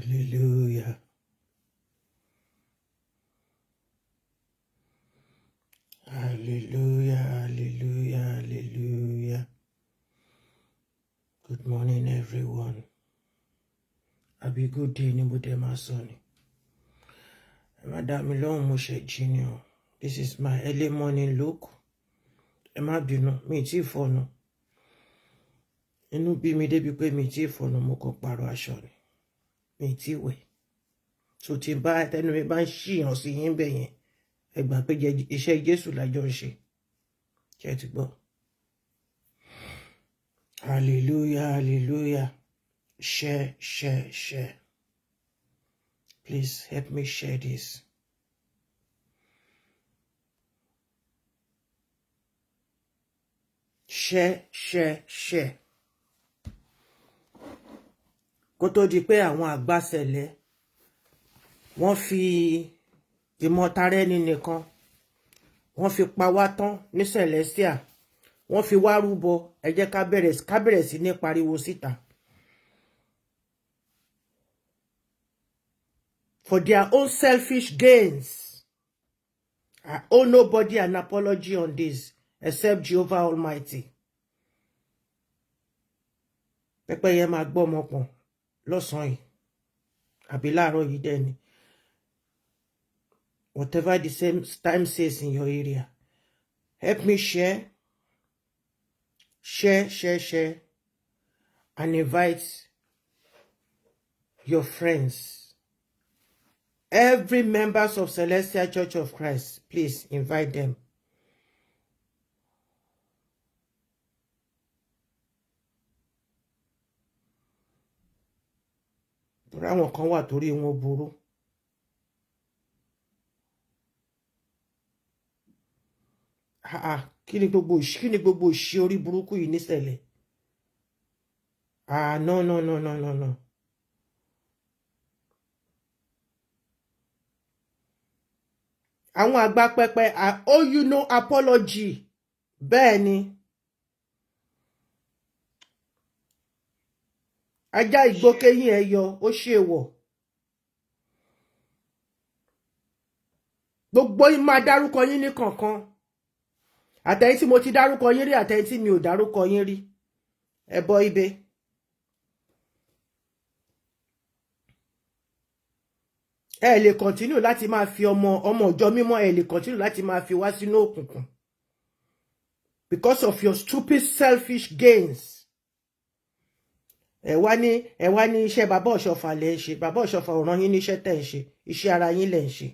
Hallelujah. Hallelujah. Hallelujah. Hallelujah. Good morning, everyone. Àbí good day ní bó dé máa sọ ni. Ẹ má dá mi lóhùn, mo ṣe jí ni o. This is my early morning look. Ẹ má bínú, mi ì tí ì fọnu. Inú bí mi débi pé mi ì tí ì fọnu, mo kàn pààrọ̀ aṣọ ni. Mi ì tí ì wẹ̀. So tí bá tẹnu mi bá ń ṣìyàn sí yín bẹ̀ yẹn, ẹ gbà pé iṣẹ́ Jésù lájọ ń ṣe. Ṣé ẹ ti gbọ́? Hallelujah, hallelujah. Share, share, share. Please help me share this. Share, share, share. Kó tó di pé àwọn àgbàsẹ̀lẹ̀ wọ́n fi ìmọ̀tara ẹni nìkan, wọ́n fi pa wá tán ní Celestial, wọ́n fi wá rúbọ. Ẹ jẹ́ ká bẹ̀rẹ̀ sí ní pariwo síta. For their own selfish gains. I owe nobody an apology on this except Jehovah Almighty. Pẹ́pẹ́yẹ máa gbọ́ ọmọ pọ̀n lọ́sàn-án yìí àbí láàárọ̀ yìí dẹ́ni. Whatever the same time says in your area. Help me share, share, share, share, and invite your friends. Every members of Celestial Church of Christ, please invite them. Torí àwọn kan wà torí wọn burú. Ah, kí ni gbogbo ìṣe orí burúkú yìí nísẹ̀lẹ̀? Ah, no, no, no, no, no, no. Àwọn àgbà pẹpẹ, I owe you no apology. Bẹ́ẹ̀ ni. Ajá ìgbókéyìn ẹ yọ, ó ṣèwọ̀. Gbogbo yín máa dárúkọ yín ní kọ̀ọ̀kan. Àtẹ̀yìn tí mo ti dárúkọ yín rí, àtẹ̀yìn tí mi ò dárúkọ yín rí. Ẹ bọ́ ibẹ̀. Ẹ lè continue láti máa fi ọmọ ọmọ ìjọ mímọ́, ẹ lè continue láti máa fi wá sínú òkùnkùn because of your stupid selfish gains. Ẹ wá ní iṣẹ́ bàbá Ọ̀ṣọ́fà lẹ ń ṣe. Bàbá Ọ̀ṣọ́fà ò rán yín níṣẹ́ tẹ̀ ń ṣe, iṣẹ́ ara yín lẹ̀ ń ṣe.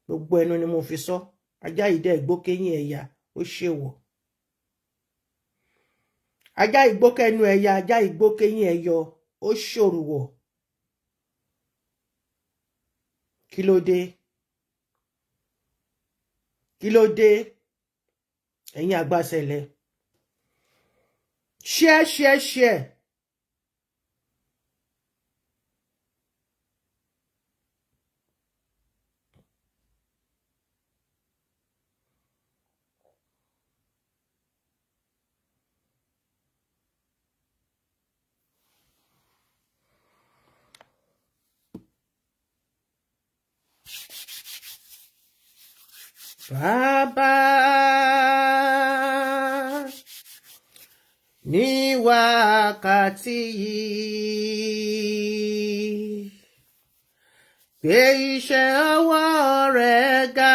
Gbogbo ẹnu ni mo fi sọ. Ajá yìí dẹ́ gbókéyìn ẹ̀yà, ó ṣèwọ̀. Ajá ìgbókẹ́nu ẹ̀yà, ajá ìgbókéyìn ẹ̀yọ, ó ṣòrùwọ̀. Kí ló dé? Kí ló dé? Ẹ̀yin àgbàsẹ̀lẹ̀. Share, share, share. Bàbá, ní wákàtí yìí, gbé iṣẹ́ ọwọ́ rẹ̀ ga,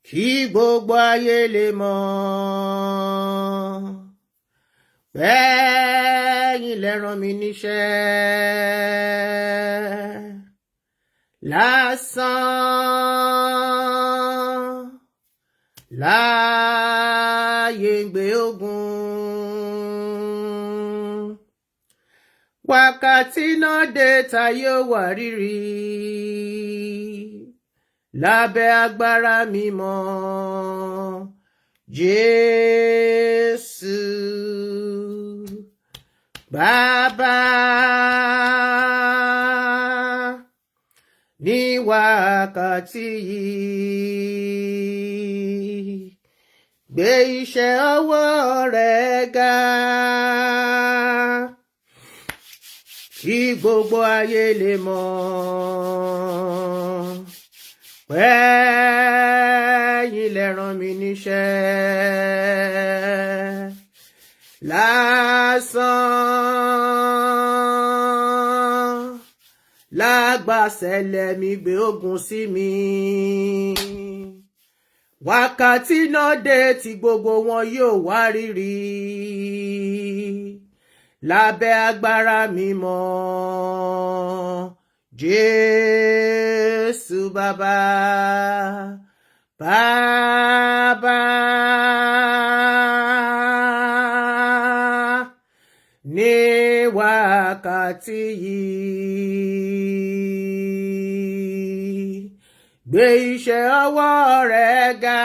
kí gbogbo ayé lè mọ̀ bẹ́ẹ̀yin lẹ rán mi níṣẹ́. Lásán láàyè ń gbé ogun, wákàtí náà dé táyé wà rírì lábẹ́ agbára mímọ́ Jésù. Bàbá, ní wákàtí yìí, Gbé iṣẹ́ ọwọ́ rẹ̀ ga, kí gbogbo ayé lè mọ̀ pẹ́yìn lẹ rán mi níṣẹ́. Lásán lágbàsẹ̀lẹ̀ mi gbé ogun sí mi. Wákàtí náà dé tí gbogbo wọn yóò wá rírì lábẹ́ agbára mímọ́ Jésù bàbá bàbá ní wákàtí yìí, gbé iṣẹ́ ọwọ́ rẹ̀ ga,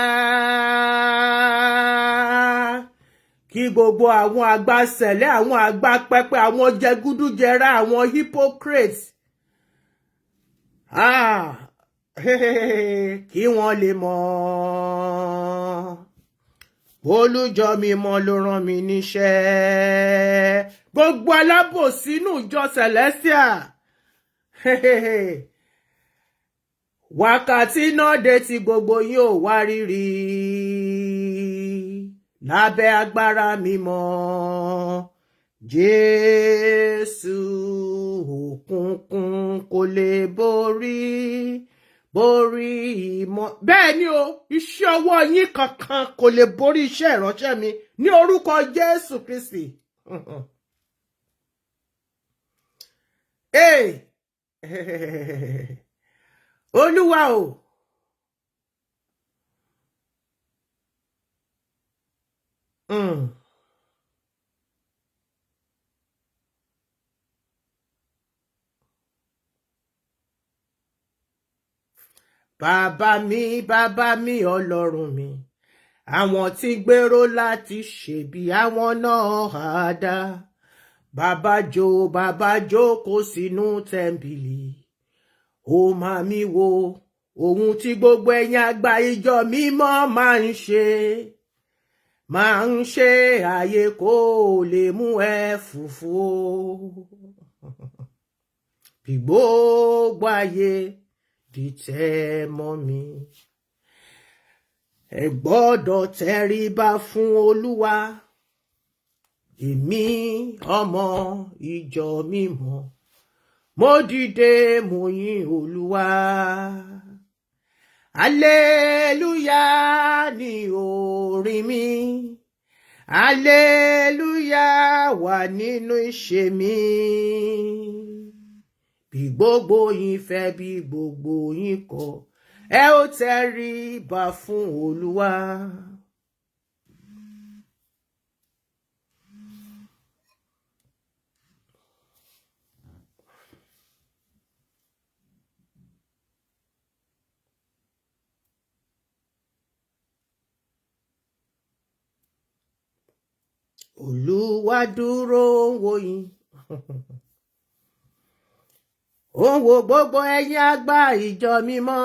kí gbogbo àwọn àgbà sẹ̀lẹ̀, àwọn àgbà pẹpẹ, àwọn jẹgúdújẹrá, àwọn hypocrites, ah, kí wọ́n lè mọ̀ olùjọ mímọ́ ló rán mi níṣẹ́. Gbogbo alábòsí inú ìjọ Celestial, wákàtí náà dé tí gbogbo yóò wá rírì lábẹ́ agbára mímọ́ Jésù. Òkùnkùn kò lè borí ìmọ̀. Bẹ́ẹ̀ ni o, iṣẹ́ ọwọ́ yín kankan kò lè borí iṣẹ́ ìránṣẹ́ mi ní orúkọ Jésù Kristi. Hey! Olúwa o. Bàbá mi, bàbá mi, Ọlọ́run mi, àwọn tí gbèrò láti ṣèbí, àwọn náà á dá. Bàbá jó, bàbá jókòó sínú tẹ́ḿpìlì. Ó máa mi wo ohun tí gbogbo ẹ̀yin àgbà ìjọ mímọ́ máa ń ṣe. Máa ń ṣe ààyè kó lè mú ẹ fùfú o. Bí gbogbo ayé dìtẹ̀ mọ́ mi. Ẹ gbọ́dọ̀ tẹríba fún Olúwa. Èmi ọmọ ìjọ mímọ́. Mo dìde, mo yìn Olúwa. Hallelujah ni orin mi. Hallelujah wà nínú ìṣe mi. Bí gbogbo yín fẹ́, bí gbogbo yín kọ̀, ẹ ó tẹríba fún Olúwa. Olúwa dúró ń wò yín. Ó ń wo gbogbo ẹ̀yin àgbà ìjọ mímọ́.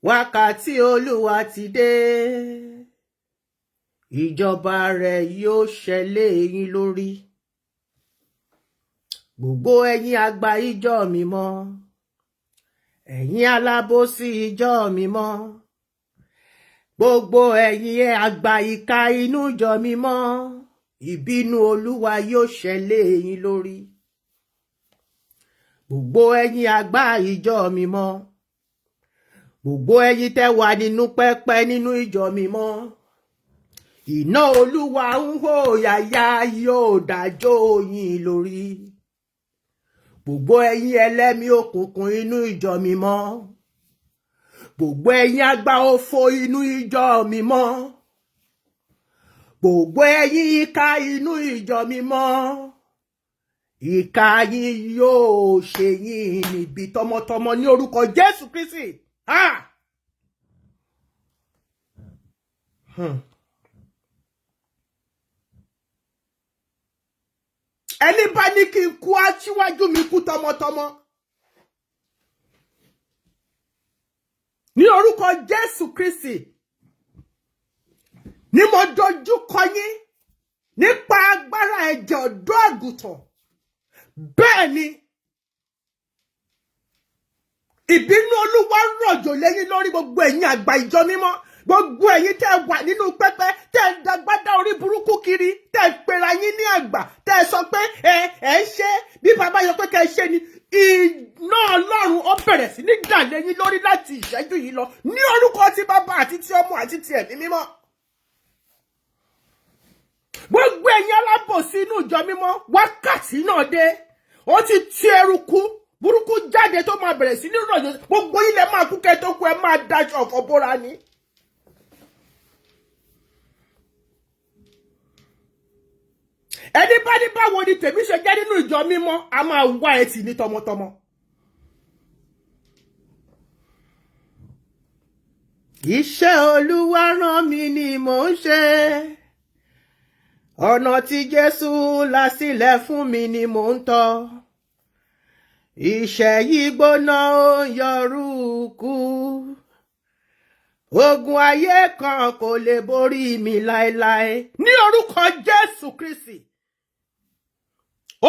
Wákàtí Olúwa ti dé. Ìjọba rẹ̀ yóò ṣẹlẹ̀ yín lórí. Gbogbo ẹ̀yin àgbà ìjọ mímọ́. Ẹ̀yin alábòsí ìjọ mímọ́. Gbogbo ẹ̀yin àgbà ìka inú ìjọ mímọ́. Ìbínú Olúwa yóò ṣẹlẹ̀ yín lórí. Gbogbo ẹ̀yin àgbà ìjọ mímọ́. Gbogbo ẹ̀yin tẹ́ wà nínú pẹpẹ nínú ìjọ mímọ́. Iná Olúwa ń hó yàyà yóò dájọ́ yín lórí. Gbogbo ẹ̀yin ẹlẹ́mìí òkùnkùn inú ìjọ mímọ́. Gbogbo ẹ̀yin àgbà òfò inú ìjọ mímọ́. Gbogbo ẹ̀yin ìkà inú ìjọ mímọ́. Ìkà yín yóò ṣe yín níbi tọmọtọmọ ní orúkọ Jésù Kristi. Ha! Ẹni bá ní kí n kú aṣíwájú mi kú tọmọtọmọ. Ní orúkọ Jésù Kristi ni mo dojú kọ yín nípa agbára ẹ̀jẹ̀ ọ̀dọ́ àgùntàn. Bẹ́ẹ̀ ni ìbínú Olúwa rọ̀jò lẹ́yìn lórí gbogbo ẹ̀yin àgbà ìjọ mímọ́, gbogbo ẹ̀yin tẹ́ wà nínú pẹpẹ, tẹ́ ń dagbádá orí burúkú kiri, tẹ́ ń pera yín ní àgbà, tẹ́ sọ pé ẹ ẹ ń ṣe bí bàbá yọ pé kẹ́ ẹ ṣe ni. Iná Ọlọ́run ó bẹ̀rẹ̀ sí ní dà lẹ́yìn lórí láti ìṣẹ́jú yìí lọ, ní orúkọ ti bàbá àti ti ọmọ àti ti ẹ̀mí mímọ́. Gbogbo ẹ̀yin alábòsí inú ìjọ mímọ́, wákàtí náà dé. Ó ti ti eruku burúkú jáde tó máa bẹ̀rẹ̀ sí ní rọ̀jò. Gbogbo ilẹ̀ máa kú kẹ́ tó kú, ẹ máa daṣọ ọ̀fọ̀ bóra ni. Ẹni bá ní báwo ni tèmi ṣe jẹ́ nínú ìjọ mímọ́, a máa wá ẹ tì ní tọmọtọmọ. Iṣẹ́ Olúwa rán mi ni mò ń ṣe. Ọ̀nà tí Jésù là sílẹ̀ fún mi ni mò ń tọ̀. Ìṣẹ́ yìí gbóná ó ń yọrù kú. Ogun ayé kan kò lè borí mi láéláé. Ní orúkọ Jésù Kristi.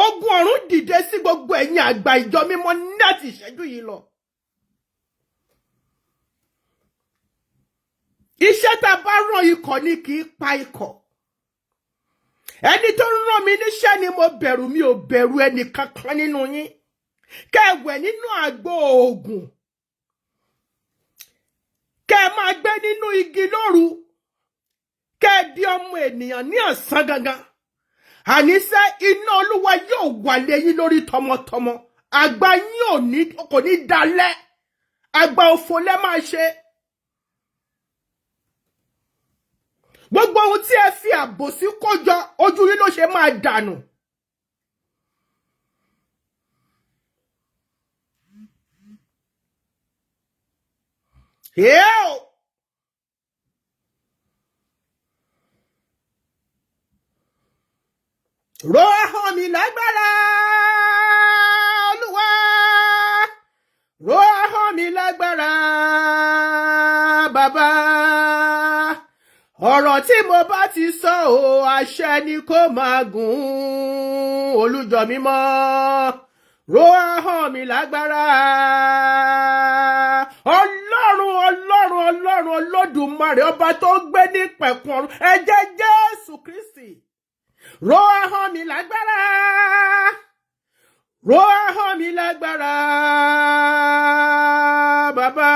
Ogun ọ̀run dìde sí gbogbo ẹ̀yin àgbà ìjọ mímọ́ láti ìṣẹ́jú yìí lọ. Iṣẹ́ tá a bá rán ikọ̀ ni kì í pa ikọ̀. Ẹni tó rán mi níṣẹ́ ni mo bẹ̀rù, mi ò bẹ̀rù ẹnì kankan nínú yín. Kẹ́ ẹ wẹ̀ nínú àgbo oògùn. Kẹ́ ẹ máa gbé nínú igi lóru. Kẹ́ ẹ di ọmọ ènìyàn ní ọ̀sán gangan. Àníṣe iná Olúwa yóò wà lé yín lórí tọmọtọmọ. Àgbà yín ò ní kò ní dalẹ̀. Àgbà òfò lẹ máa ṣe. Gbogbo ohun tí ẹ fi àbòsí kó jọ, ojú yín ló ṣe máa dànù. Ew! Ro ahọ́n mi lágbára, Olúwa. Ro ahọ́n mi lágbára, Bàbá. Ọ̀rọ̀ tí mo bá ti sọ o, àṣẹ ni kó máa gùn. Olùjọ mímọ́, ro ahọ́n mi lágbára. Ọlọ́run, Ọlọ́run, Ọlọ́run Olódùmarè, ọba tó gbé ní pẹ̀kun ọ̀run, ẹ̀jẹ̀ Jésù Kristi. Ro ahọ́n mi lágbára. Ro ahọ́n mi lágbára, Bàbá.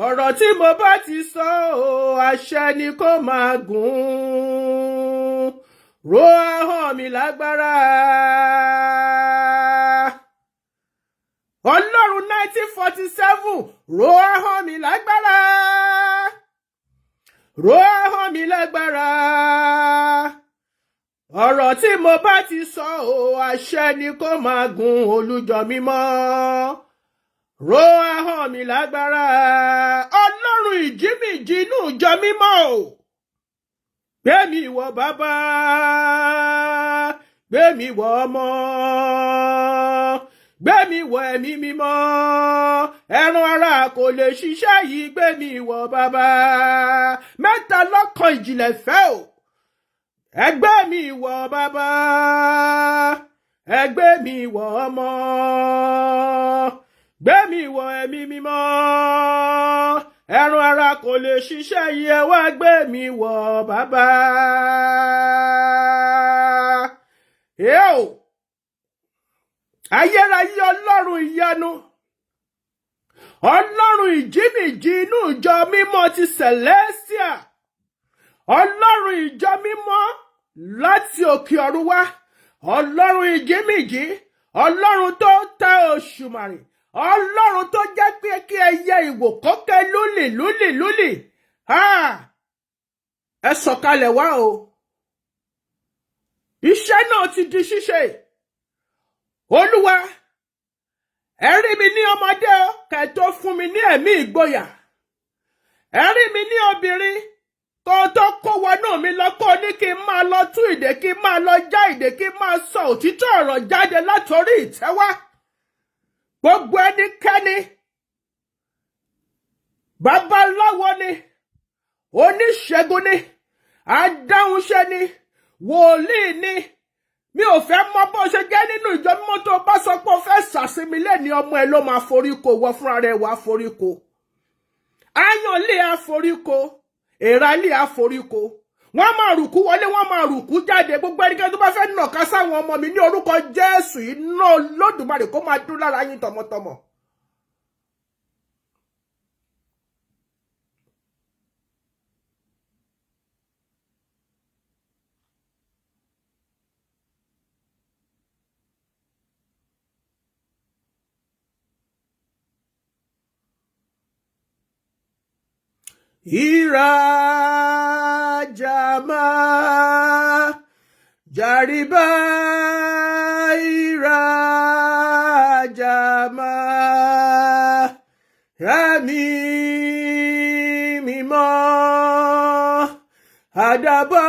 Ọ̀rọ̀ tí mo bá ti sọ o, àṣẹ ni kó máa gùn. Ro ahọ́n mi lágbára. Ọlọ́run 1947, ro ahọ́n mi lágbára. Ro ahọ́n mi lágbára. Ọ̀rọ̀ tí mo bá ti sọ o, àṣẹ ni kó máa gùn. Olùjọ mímọ́, ro ahọ́n mi lágbára. Ọlọ́run ìjímìjí inú ìjọ mímọ́ o, gbé mi wọ̀ bàbá, gbé mi wọ̀ ọmọ, gbé mi wọ̀ ẹ̀mí mímọ́. Ẹran ara kò lè ṣiṣẹ́ yìí, gbé mi wọ̀ bàbá. Mẹ́ta lọ́kan ìjìnlẹ̀ fẹ́ o. Ẹgbẹ́ mi wọ̀ bàbá, ẹgbẹ́ mi wọ̀ ọmọ, gbé mi wọ̀ ẹ̀mí mímọ́. Ẹran ara kò lè ṣiṣẹ́ yìí, ẹ wá gbé mi wọ̀ bàbá. Ẹ o, ayérayé Ọlọ́run ìyanu, Ọlọ́run ìjímìjí inú ìjọ mímọ́ ti Celestia, Ọlọ́run ìjọ mímọ́ láti òkè ọ̀run wá, Ọlọ́run ìjímìjí, Ọlọ́run tó ta òṣùmàrè, Ọlọ́run tó jẹ́ pé kí ẹyẹ ìwò kókè lúlì lúlì lúlì. Ẹ sọ̀kalẹ̀ wá o. Iṣẹ́ náà ti di ṣíṣe. Olúwa, ẹ rí mi ní ọmọdé o, kẹ́ tó fún mi ní ẹ̀mí ìgboyà. Ẹ rí mi ní obìnrin, kó tó kó wọnú mi lọ, kó ní kí n máa lọ tú ìdè, kí n máa lọ já ìdè, kí n máa sọ òtítọ́ ọ̀rọ̀ jáde látòrí ìtẹ́ wá. Gbogbo ẹnikẹ́ni Babaláwo ni, oníṣègùn ni, adáhunṣe ni, wòlíì ni. Mi ò fẹ́ mọ bó ṣe jẹ́ nínú ìjọ mímọ́. Tó bá sọ pé o fẹ́ sàsinmi lẹ́ni, ọmọ ẹ ló máa foríko, wọ fúnra rẹ̀ wàá foríko. Áyàn lé àforíko, èèrà lé àforíko. Wọ́n máa rùkú wọlé, wọ́n máa rùkú jáde. Gbogbo ẹnikẹ́ni tó bá fẹ́ nàka sáwọn ọmọ mi, ní orúkọ Jésù, iná Olódùmarè kó máa dún lára yín tọmọtọmọ. Ìrajàmá jàríbá, ìrajàmá, ẹ̀mí mímọ́, àdàbọ̀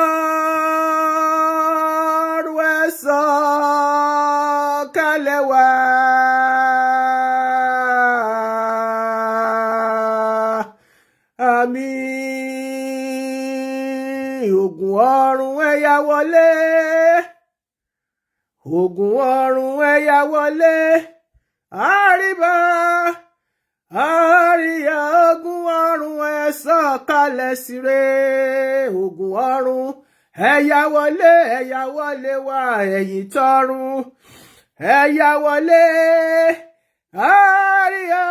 ẹ̀sọ́ kalẹ̀ wá. Àmín. Ògùn ọ̀run ẹ̀yà wọlé, ògùn ọ̀run ẹ̀yà wọlé, àríbá àríyá, ogun ọ̀run ẹ̀ sọ̀kalẹ̀ síre. Ògùn ọ̀run ẹ̀yà wọlé, ẹ̀yà wọlé wá, ẹ̀yìn tọ̀run ẹ̀yà wọlé, àríyá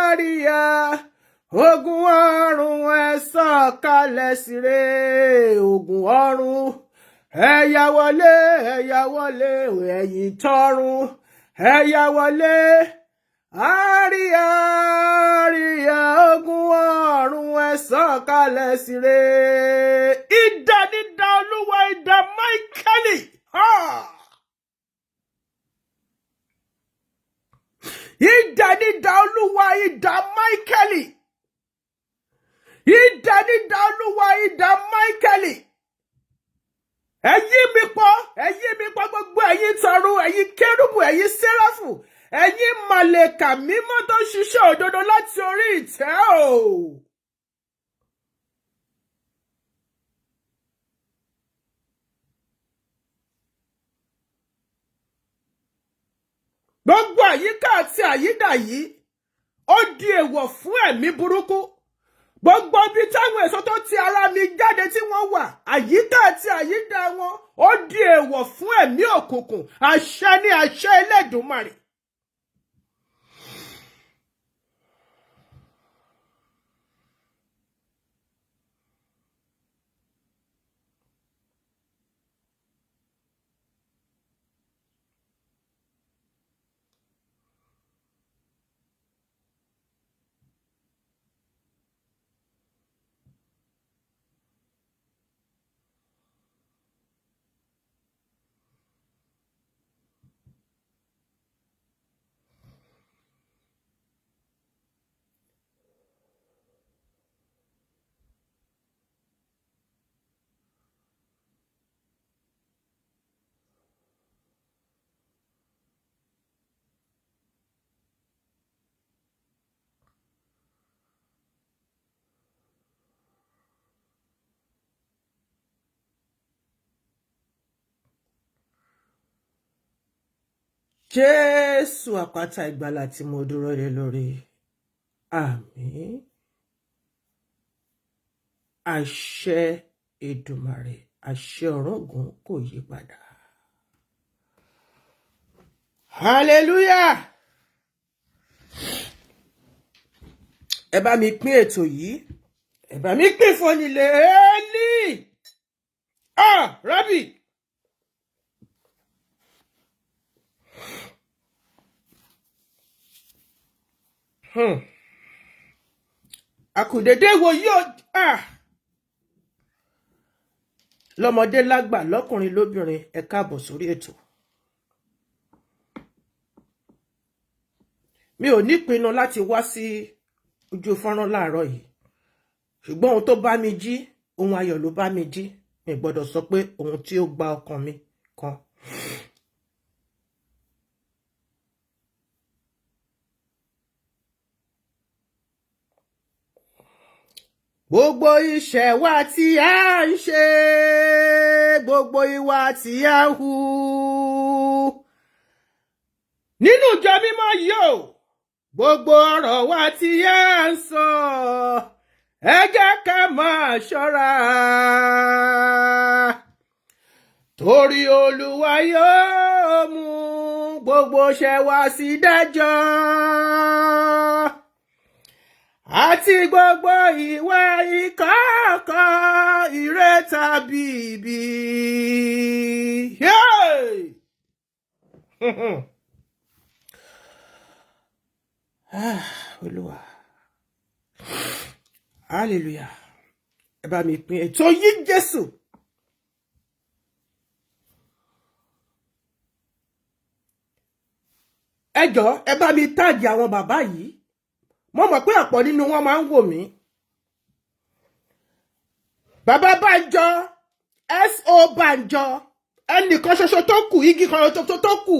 àríyá, ogun ọ̀run ẹ̀ sọ̀kalẹ̀ síre. Ogun ọ̀run ẹ̀yà wọlé, ẹ̀yà wọlé, ẹ̀yìn tọ̀run ẹ̀yà wọlé, àríyá àríyá, ogun ọ̀run ẹ̀ sọ̀kalẹ̀ síre. Idà nídà Olúwa, idà Máíkẹ́lì. Idà nídà Olúwa, idà Máíkẹ́lì. Idà nídà Olúwa, idà Máíkẹ́lì. Ẹ yí mi pọ̀, ẹ yí mi pọ̀, gbogbo ẹ̀yin tọ̀run, ẹ̀yin kérúbù, ẹ̀yin sẹ́ráfù, ẹ̀yin màlẹ̀kà mímọ́ tó ń ṣiṣẹ́ òdodo láti orí ìtẹ́ o. Gbogbo àyíká àti àyídà yìí, ó di èèwọ̀ fún ẹ̀mí burúkú. Gbogbo ibi táwọn èso tó ti ara mi jáde tí wọ́n wà, àyíká àti àyídà wọn, ó di èèwọ̀ fún ẹ̀mí òkùnkùn. Àṣẹ ní àṣẹ Ẹlẹ́dùmarè. Jésù, àpáta ìgbàlà tí mo dúró lé lórí. Àmín. Àṣẹ Èdùmàrè, àṣẹ Ọ̀rúngún kò yí padà. Hallelujah! Ẹ bá mi pín ètò yìí. Ẹ bá mi pín fún onílé Élì. Ah, Rabbi. Àkùdédé wo yóò ah. Lọ́mọdé lágbà, lọ́kùnrin lóbìnrin, ẹ káàbọ̀ sórí ètò. Mi ò ní pinnu láti wá sí ojú fọ́nrán láàárọ̀ yìí, ṣùgbọ́n ohun tó bá mi jí, ohun ayọ̀ ló bá mi jí. Mi gbọ́dọ̀ sọ pé ohun tí ó gba ọkàn mi kan. Gbogbo iṣẹ́ wa tí a ń ṣe, gbogbo ìwà tí a ń hù nínú ìjọ mímọ́ yìí o, gbogbo ọ̀rọ̀ wa tí a ń sọ, ẹ jẹ́ ká máa ṣọ́ra, torí Olúwa yóò mú gbogbo iṣẹ́ wa sí dájọ́ àti gbogbo ìwà ìkọ̀kọ̀, ire tàbí ibi. Yeah! Ah, Olúwa, hallelujah! Ẹ bá mi pín ètò yìí, Jésù. Ẹ jọ̀ọ́, ẹ bá mi tag àwọn bàbá yìí. Mo mọ̀ pé ọ̀pọ̀ nínú wọn máa ń wò mí. Bàbá Bánjọ, S.O. Bánjọ, ẹnìkan ṣoṣo tó kù, igi kan ṣoṣo tó kù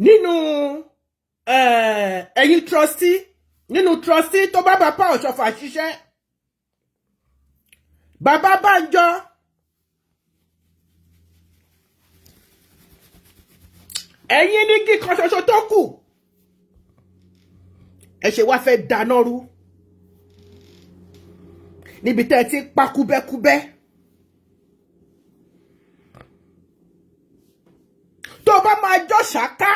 nínú ẹ̀yin trustee, nínú trustee tó bá bàbá Ọ̀ṣọ́fà ṣiṣẹ́. Bàbá Bánjọ, ẹ̀yin ní igi kan ṣoṣo tó kù. Ẹ ṣe wá fẹ́ dáná rú níbi tẹ́ ẹ ti pa kúbẹ́kúbẹ́. Tó o bá máa jọ́ ṣáká,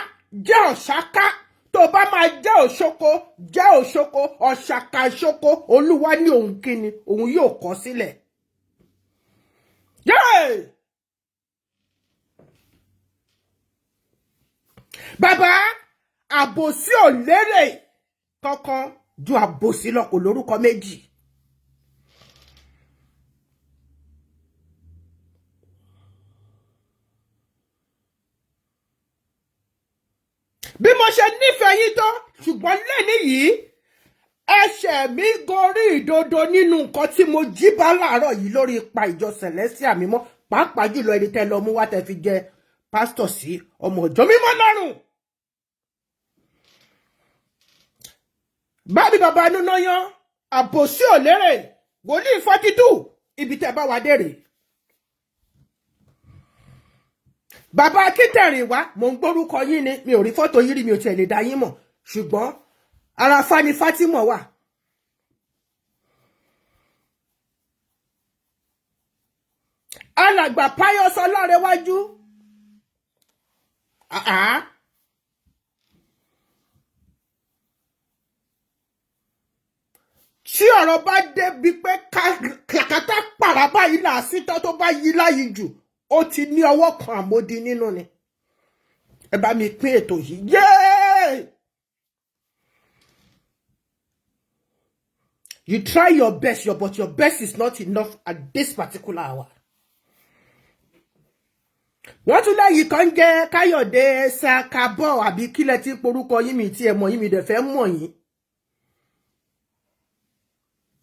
jẹ́ ọ̀ṣáká. Tó o bá máa jẹ́ òṣoko, jẹ́ òṣoko. Ọ̀ṣàkà ṣoko, Olúwa ní òun kíni òun yóò kọ sílẹ̀. Yéè! Bàbá, àbòsí ò lérè kankan ju àbòsí lọ, kò lórúkọ méjì. Bí mo ṣe nífẹ̀ẹ́ yín tó, ṣùgbọ́n lẹ́ni yìí, ẹsẹ̀ mi gorí ìdodo nínú nǹkan tí mo jí bá láàárọ̀ yìí lórí ipa ìjọ Celestial mímọ́, pàápàá jùlọ ẹni tẹ́ lọ mú wá tẹ́ fi jẹ pásítọ̀ sí ọmọ ìjọ mímọ́ lọ́rùn. Bábí bàbá núná yan àbòsí ò lérè, wòlíì 42, ibi tẹ́ bá wa dé rèé. Bàbá Akíntẹ̀rìn wá, mò ń gbórúkọ yín ni, mi ò rí fọ́tò yín rí, mi ò tiẹ̀ lè dá yín mọ̀, ṣùgbọ́n ara Fani Fátímọ̀ wà. Alàgbà Pius Ọlárẹ̀wájú, àá. Tí ọ̀rọ̀ bá débi pé kàkátà pàrà báyìí là sítọ́ tó bá yí láyìí jù, ó ti ní ọwọ́ kan àmódi nínú ni. Ẹ bá mi pín ètò yìí. Yéé! You try your best, but your best is not enough at this particular hour. Wọ́n tún lẹ́yìn kan jẹ́ Káyọ̀dé Sakabọ̀ àbí kílẹ̀ tí porúkọ yín, mi tí ẹ mọ̀ yín, mi dẹ̀ fẹ́ mọ̀ yín.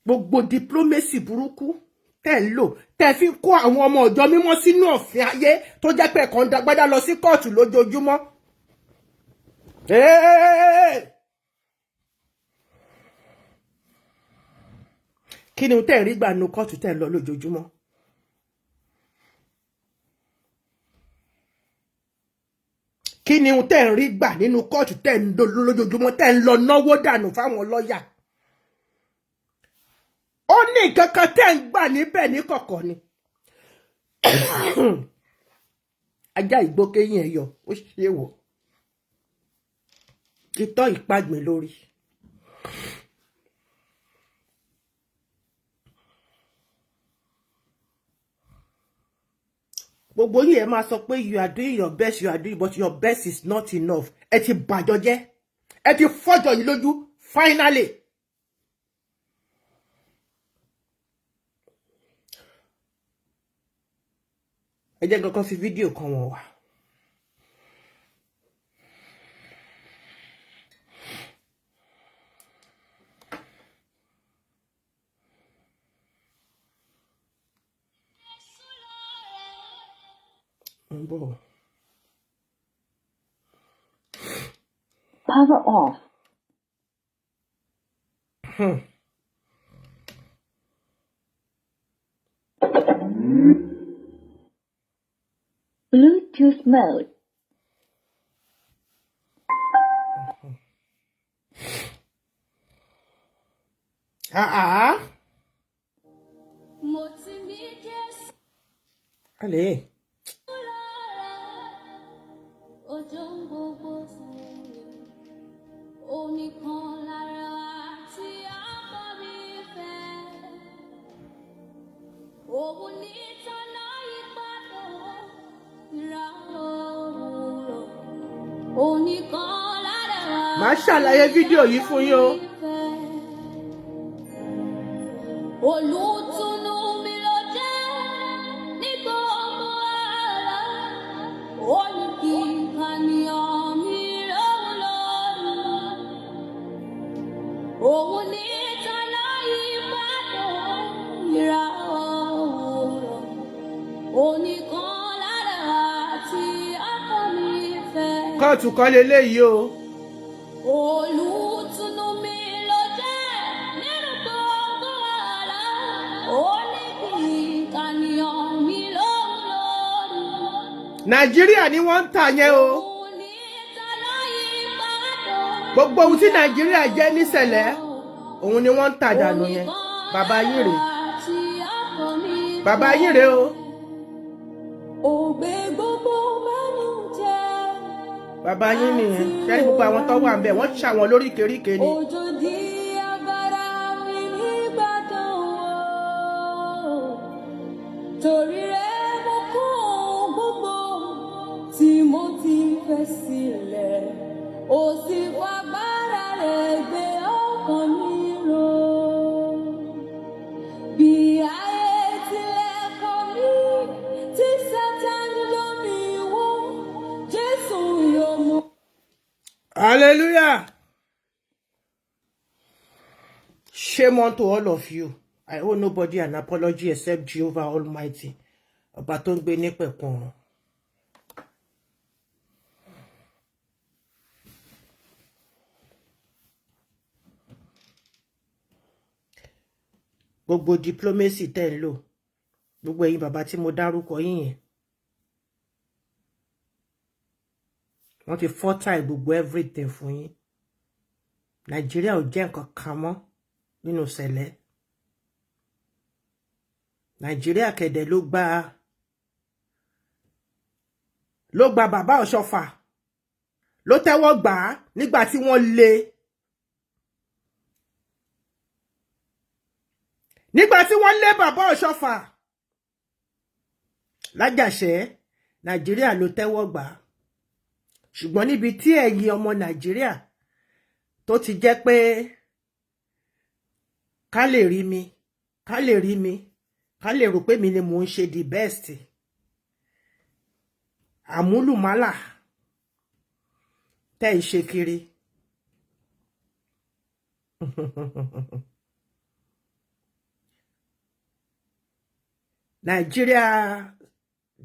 Gbogbo diplomacy burúkú tẹ́ ń lò, tẹ́ fi kó àwọn ọmọ ọ̀jọ́ mímọ́ sínú ọ̀fìn ayé, tó jẹ́ pé ẹ̀kan dagbádá lọ sí kóòtù lójoojúmọ́. Hey! Kí ni tẹ́ ń rí gbà nu kóòtù tẹ́ ń lọ lójoojúmọ́? Kí ni tẹ́ ń rí gbà nínú kóòtù tẹ́ ń lọ lójoojúmọ́, tẹ́ ń lọ náwó dànù fáwọn lọ́ọ̀yà? Ó ní nǹkan kan tẹ́ ń gbà níbẹ̀ ní kọ̀kọ̀ ni. Ajá ìgbókéyìn ẹ̀ yọ, ó ṣe wọ̀ ìtọ́ ìpagbè lórí. Gbogbo yìí, ẹ máa sọ pé you are doing your best, you are doing, but your best is not enough. Ẹ ti bàjọ́ jẹ́, ẹ ti fọ́jọ́ yìí lójú finally. Ẹ jẹ́ kankan fi fídíò kan wọ̀n wá. Ń bọ̀. Power off. Bluetooth mode. Ah ah. Mo ti ní Jésù Allez. lára, ojú ń gbogbo fún mi. Oníkan lára tí a bá mi fẹ́. Òun ní tọ́lá ìpàdé ìràwọ̀ òwúrọ̀. Oníkan lára Màá ṣàlàyé tí fídíò a yìí bá fún yín o. mi fẹ́. Olùtùnú mi ló jẹ́ ní gbogbo ara. Ó ní kí kàníyàn mi lóhùn lóhùn. Òun ní tọ́lá ìpàdé ìràwọ̀ òwúrọ̀. Oníkan lára tí ọkọ mi fẹ́. Kóòtù kọ́ leléyìí o. Olùtùnú mi ló jẹ́ nínú gbogbo àlá. Ó ní kí kàníyàn mi lóhùn lóhùn. Nàìjíríà ni wọ́n ń tà yẹn o. Òun ní tọ́lá ìpàdé Gbogbo ohun tí Nàìjíríà jẹ́ nísẹ̀lẹ̀, òun ni wọ́n ń tà dànù yẹn. Bàbá yín rèé. Tí ọkọ mi Bàbá yín rèé o. Ògbé gbogbo bánújẹ́. Bàbá yín nìyẹn. Ṣé rí gbogbo àwọn tó wà ń bẹ̀, wọ́n ṣàwọn lóríkèéríkèé ni. Òjò di agbára mi nígbà tó wọ̀. Torí rẹ̀ mo kó gbogbo tí mo ti fẹ́ sílẹ̀. Ó sì fagbára rẹ̀ gbé ọkàn mi ró. Bí ayé tilẹ̀ kọ̀ mí, tí Sátánì lọ́ mi wó, Jésù yóò mú. Hallelujah. Shame unto all of you. I owe nobody an apology except Jehovah Almighty. Ọba tó ń gbé ní pẹ̀kun ọ̀run. Gbogbo diplomacy tẹ́ ń lò, gbogbo ẹ̀yin bàbá tí mo dárúkọ yín yẹn, wọ́n ti fọ́tà gbogbo everything fún yín. Nàìjíríà ò jẹ́ nǹkan kan mọ́ nínú sẹ̀lẹ̀. Nàìjíríà kẹ̀dẹ̀ ló gba bàbá Ọ̀ṣọ́fà, ló tẹ́wọ́ gbà á nígbà tí wọ́n lé, nígbà tí wọ́n lé bàbá Ọ̀ṣọ́fà lájàṣẹ́. Nàìjíríà ló tẹ́wọ́ gbà á, ṣùgbọ́n níbi tí ẹ̀yin ọmọ Nàìjíríà tó ti jẹ́ pé ká lè rí mi, ká lè rí mi, ká lè rò pé mi ni mò ń ṣe the best, àmúlùmálà tẹ́ ń ṣe kiri. Nàìjíríà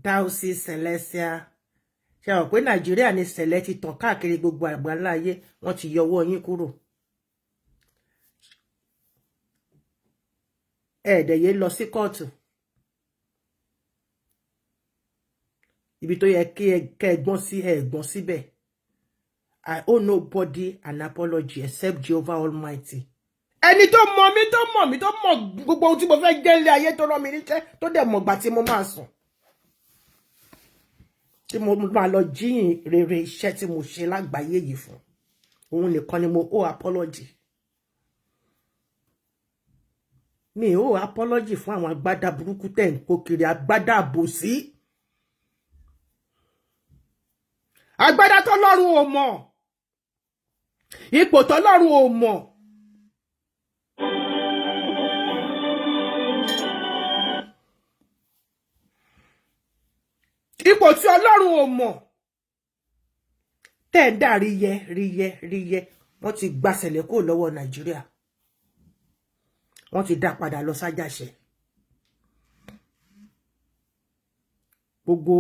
Diocese Celestial, ṣe rò pé Nàìjíríà ní sẹ̀lẹ̀ ti tàn káàkiri gbogbo àgbáńlá ayé, wọ́n ti yọwọ́ yín kúrò. Ẹ̀ẹ́dẹ̀yẹ lọ sí kóòtù, ibi tó yẹ kí ẹ gbọ́n sí, ẹ gbọ́n síbẹ̀. I owe nobody an apology except Jehovah Almighty. Ẹni tó mọ̀ mí, tó mọ̀ mí, tó mọ̀ gbogbo ohun tí mo fẹ́ jẹ́ ilé ayé, tó rán mi níṣẹ́, tó dẹ̀ mọ̀ gbà tí mo máa sùn, tí mo máa lọ jíyìn rere iṣẹ́ tí mo ṣe lágbàáyé yìí fún, òun nìkan ni mo owe apology. Mi ò apology fún àwọn agbádá burúkú tẹ̀ ń kó kiri, agbádá àbòsí, agbádá tọ́lọ́run ò mọ̀, ipò tọ́lọ́run ò mọ̀. Ipò tí Ọlọ́run ò mọ̀ tẹ́ ń dà ríyẹ ríyẹ ríyẹ. Wọ́n ti gbàsẹ̀lẹ̀ kúrò lọ́wọ́ Nàìjíríà, wọ́n ti dá padà lọ sájàṣẹ. Gbogbo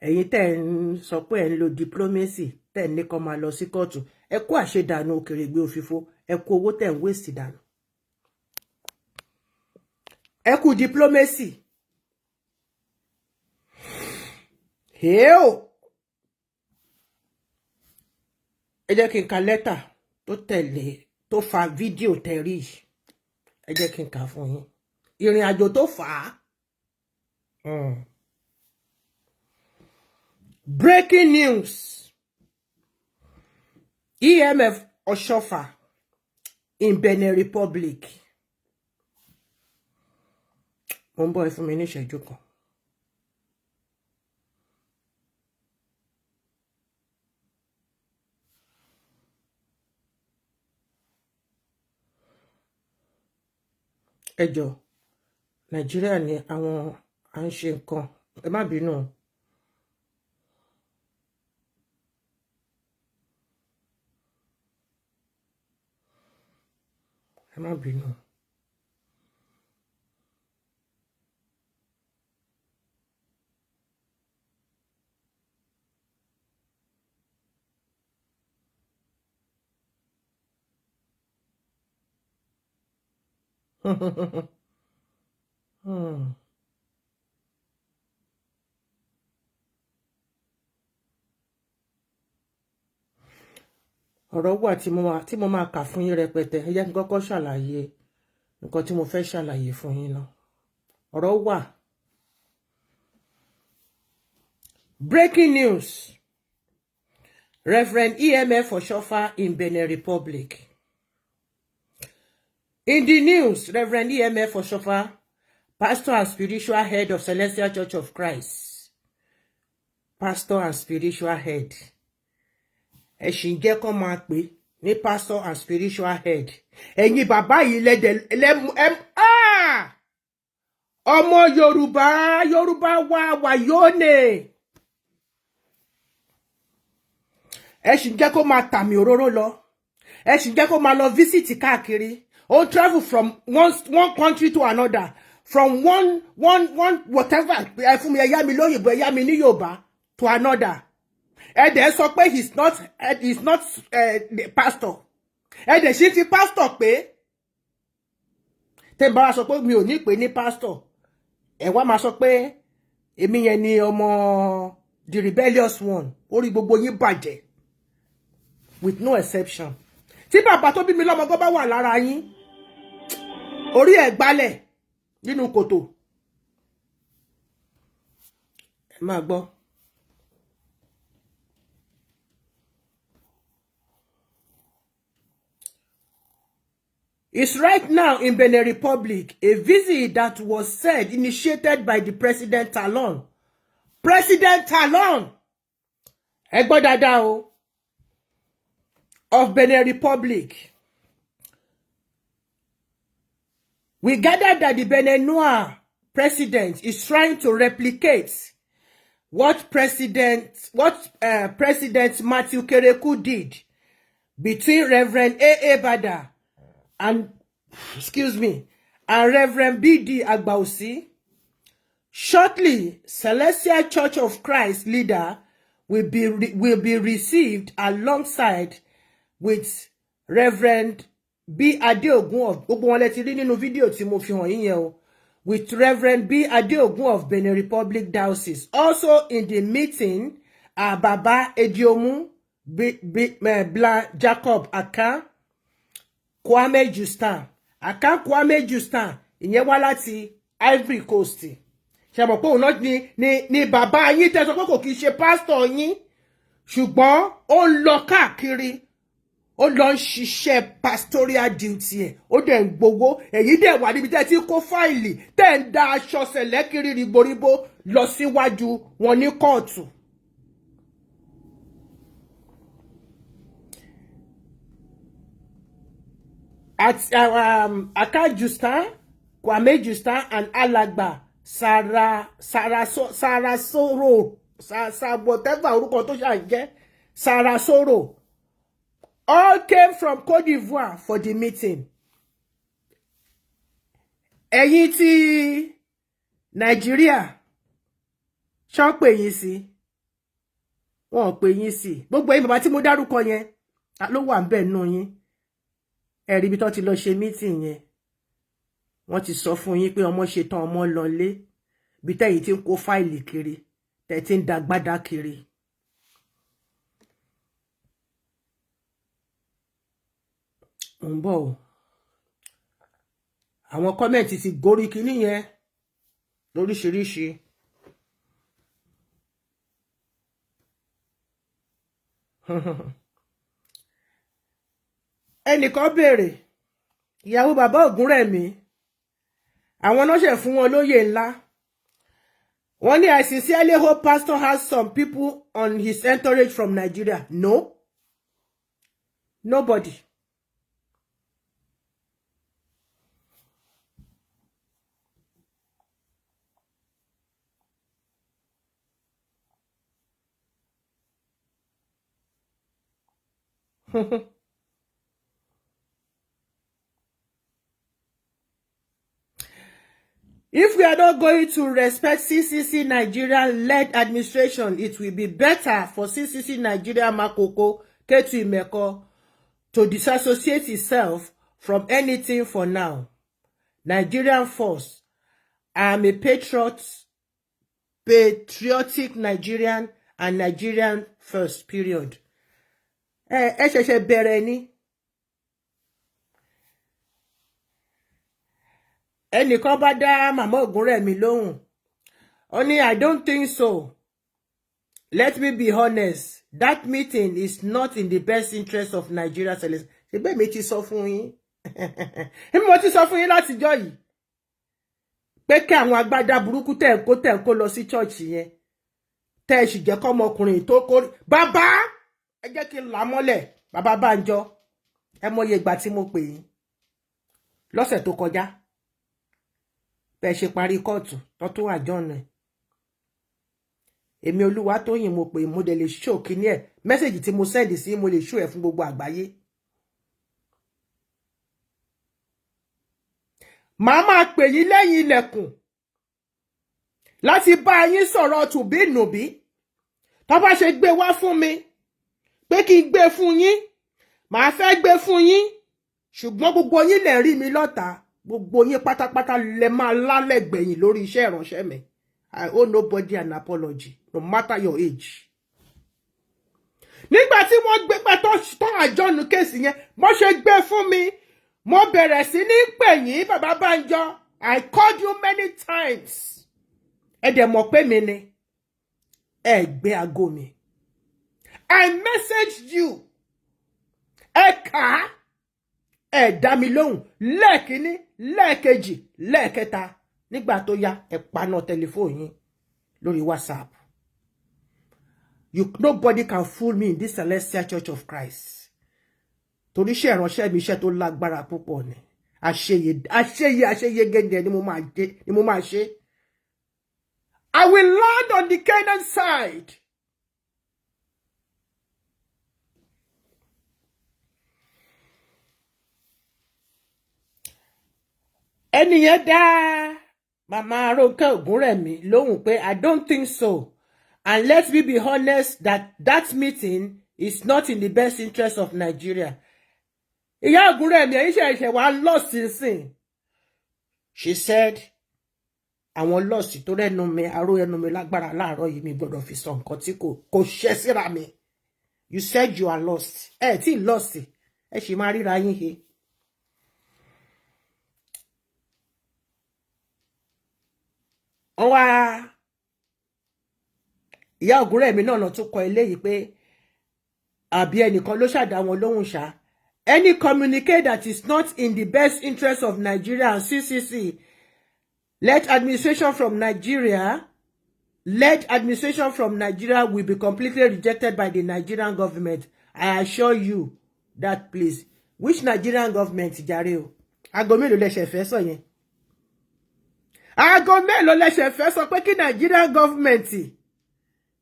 ẹ̀yin tẹ́ ń sọ pé ẹ̀ ń lo diplomacy, tẹ́ ń ní kó máa lọ sí kóòtù, ẹ kó àṣedànù òkèrègbè òfìfo, ẹ kó owó tẹ́ ń waste dànù, ẹ kú diplomacy. Heo! Ẹ jẹ́ kí n ka lẹ́tà tó tẹ̀lé tó fa fídíò tẹ̀rí. Ẹ jẹ́ kí n kà fún yín. Ìrìn àjò tó fà á. Breaking news. EMF Oshofa in Benin Republic. Mo ń bọ̀, ẹ fún mi ní ìṣẹ́jú kan. Ẹ jọ̀ọ́, Nàìjíríà ni àwọn à ń ṣe nǹkan, ẹ má bínú o. Ẹ má bínú. Ọ̀rọ̀ wà tí mo máa kà fún yín rẹpẹtẹ. Ẹ jẹ́ kí n kọ́kọ́ ṣàlàyé nǹkan tí mo fẹ́ ṣàlàyé fún yín náà. Ọ̀rọ̀ wà. Breaking news. Reverend EMF Oshofa in Benin Republic. In the news, Reverend EMF Oshofa, pastor and spiritual head of Celestial Church of Christ. Pastor and spiritual head. Ẹ ṣì ń jẹ́ kó máa pè ní pastor and spiritual head. Ẹ̀yin bàbá yìí lẹ́dẹ̀ lẹ́mú ẹ̀. Ọmọ Yorùbá, Yorùbá wà wàyónè. Ẹ ṣì ń jẹ́ kó máa tàmì òróró lọ. Ẹ ṣì ń jẹ́ kó máa lọ visit káàkiri. Ó travel from one country to another, from one whatever, ẹ fún mi, ẹ yá mi lóyìnbó, ẹ yá mi ní Yorùbá, to another. Ẹ dẹ̀ sọ pé he's not the pastor. Ẹ dẹ̀ ṣì fi pastor pé tẹ́ bá wa sọ pé mi ò ní pè ní pastor, ẹ wá máa sọ pé èmi yẹn ni ọmọ the rebellious one. Orí gbogbo yín bàjẹ́ with no exception. Tí bàbá tó bí mi lọ́mọ gan bá wà lára yín, orí ẹ̀ gbálẹ̀ nínú kòtò. Ẹ máa gbọ́. Is right now in Benin Republic, a visit that was said initiated by the President Talon. President Talon! Ẹ gbọ́ dáadáa o. Of Benin Republic. We gathered that the Beninois president is trying to replicate what President Matthew Kerekou did between Reverend A.A. Bada and, excuse me, and Reverend B.D. Agbausi. Shortly, Celestial Church of Christ leader will be received alongside with Reverend B. Adeogun of, gbogbo wọn lẹ ti rí nínú fídíò tí mo fi hàn yín yẹn o, with Reverend B. Adeogun of Benin Republic Diocese. Also in the meeting are Baba Ediomu B, B, Bla Jacob Akan Kwame Justin. Akan Kwame Justin ìyẹn wá láti Ivory Coast. Ṣe mọ̀ pé òun náà ni bàbá yín tẹ́ sọ pé kò kì í ṣe pásítọ̀ yín, ṣùgbọ́n ó ń lọ káàkiri, ó lọ ń ṣiṣẹ́ pastoral duty ẹ̀, ó dẹ̀ ń gbowó. Èyí dẹ̀ wà níbi tẹ́ ti kó fáìlì, tẹ́ ń da aṣọ sẹ̀lẹ̀ kiri ríboríbo lọ síwájú wọn ní kóòtù. At Aka Justin, Kwame Justin and Alagba Sara Sarasoro Sa, Sa whatever orúkọ tó ṣà ń jẹ́, Sarasoro, all came from Cote d'Ivoire for the meeting. Ẹ̀yin tí Nàìjíríà ṣọ́ pè yín sí, wọn ò pè yín sí. Gbogbo ẹ̀yin bàbá tí mo dárúkọ yẹn ló wà ń bẹ̀ nù yín. Ẹ rí ibi tó ti lọ ṣe meeting yẹn. Wọ́n ti sọ fún yín pé ọmọ ṣe tán, ọmọ lọlé, bí tẹ́yìn tí ń kó fáìlì kiri. Tẹ́ ti ń dagbádá kiri. Ń bọ̀ o, àwọn comment ti gorí kinní yẹn lóríṣiríṣi. Ẹnìkan béèrè ìyàwó bàbá Ògúnrẹ̀mí, àwọn náà ṣe fún wọn lóyè ńlá. Wọ́n ní, "I sincerely hope pastor has some people on his entourage from Nigeria." No, nobody. If we are not going to respect CCC Nigeria-led administration, it will be better for CCC Nigeria Makoko Ketu Imeko to disassociate itself from anything for now. Nigerian force. I am a patriot, patriotic Nigerian and Nigerian first, period. Ẹ ṣẹ̀ṣẹ̀ bẹ̀rẹ̀ ni. Ẹnìkan bá dá màmá Ògúnrẹ̀mí lóhùn, ó ní, "I don't think so. Let me be honest, that meeting is not in the best interest of Nigeria." Celeste, ṣe bẹ́ẹ̀ mi ti sọ fún yín, mo ti sọ fún yín látijọ́ yìí pé kí àwọn agbádá burúkú tẹ̀ ń kó lọ sí church yẹn, tẹ́ ẹ sì jẹ́ kọ́mọkùnrin tó kó. Bàbá, ẹ jẹ́ kí n là mọ́lẹ̀. Bàbá Bánjọ, ẹ mọye ìgbà tí mo pè yín lọ́sẹ̀ tó kọjá bẹ́ẹ̀ ṣe parí kóòtù tó tún àjọ́nà ẹ̀. Èmi Olúwatóyìn mo pè, mo dẹ̀ lè ṣó kíní ẹ̀, message tí mo send sí, mo lè ṣó ẹ̀ fún gbogbo àgbáyé. Màá máa pè yín lẹ́yìn ilẹ̀kùn láti bá yín sọ̀rọ̀ tùbí nùbí. Tó bá ṣe gbé wá fún mi pé kí n gbé fún yín, màá fẹ́ gbé fún yín, ṣùgbọ́n gbogbo yín lè rí mi lọ́ta. Gbogbo yín pátápátá lẹ máa lálẹ́ gbẹ̀yìn lórí iṣẹ́ ìránṣẹ́ mi. I owe nobody an apology, no matter your age. Nígbà tí wọ́n gbé pẹ́ tó àjọnu case yẹn, bó ṣe gbé fún mi, mo bẹ̀rẹ̀ sí ní pè yín. Bàbá Bánjọ, I called you many times. Ẹ dẹ̀ mọ̀ pé mi ni ẹ gbé aago mi. I messaged you, ẹ kà á, ẹ dá mi lóhùn lẹ́ẹ̀kínní, lẹ́ẹ̀kejì, lẹ́ẹ̀kẹta. Nígbà tó yá, ẹ paná tẹlifóònù yín lórí WhatsApp. You, nobody can fool me in this Celestial Church of Christ, torí iṣẹ́ ìránṣẹ́ mi, iṣẹ́ tó lágbára púpọ̀ ni. Àṣeyẹ, àṣeyẹ, àṣeyẹ gẹ́gẹ́ ni mo máa jẹ ni mo máa ṣe. I will land on the Canaan side. Ẹni yẹn dá màmá Rónkẹ́ Ògúnrẹ̀mí lóhùn pé, "I don't think so, and let me be honest, that that meeting is not in the best interest of Nigeria." Ìyá Ògúnrẹ̀mí, ẹ̀yin ṣẹ̀ṣẹ̀ wá lọ́sínsìn. She said àwọn lọ́ọ̀sì tó rẹ́nu mi, aró ẹnu mi lágbára láàárọ̀ yìí, mi gbọ́dọ̀ fi sọ nǹkan tí kò ṣẹ́ síra mi. You said you are lost. Ẹ tí lost, ẹ sì máa ríra yín he. Wọ́n wá ìyá Ògúnrẹ̀mí náà lọ tún kọ eléyìí pé àbí ẹnìkan ló ṣàdá wọn lóhùn ṣá. "Any communique that is not in the best interest of Nigeria and CCC led administration from Nigeria will be completely rejected by the Nigerian government. I assure you that, please." Which Nigerian government jàre o? Aago mélòó lẹsẹ fẹ́ sọ yẹn? Aago mélòó lẹsẹ fẹ́ sọ pé kí Nigerian government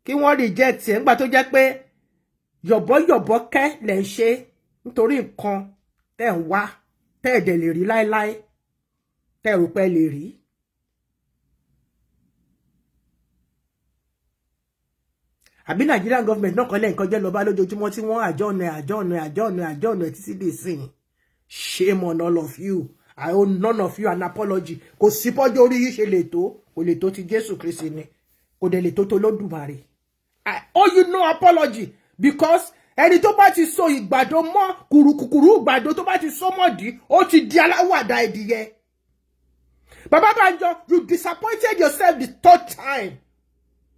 kí wọ́n reject ẹ̀, ńgbà tó jẹ́ pé yọ̀bọ̀yọ̀bọ̀ kẹ́ lẹ̀ ń ṣe nítorí nǹkan tẹ́ ń wá, tẹ́ ẹ̀ dẹ̀ lè rí láéláé, tẹ́ ẹ̀ rò pé lè rí. Àbí Nigerian government náà kọ́lẹ̀ nǹkan jẹ́ lọ́ba lójoojúmọ́ tí wọ́n àjọ́nà àjọ́nà àjọ́nà àjọ́nà títí dé sìn. Shame on all of you. I owe none of you an apology. Kò sí pọ́jọ́ orí yìí ṣe lè tó, kò lè tó ti Jésù Kristi ni. Kò dẹ̀ lè tó tó Olódùmarè. I owe you no apology, because ẹni tó bá ti so ìgbàdo mọ́ kùrùkùrù, ìgbàdo tó bá ti so mọ́dì, ó ti di aláwàdà ẹdìyẹ. Bàbá Banjo, you disappointed yourself the third time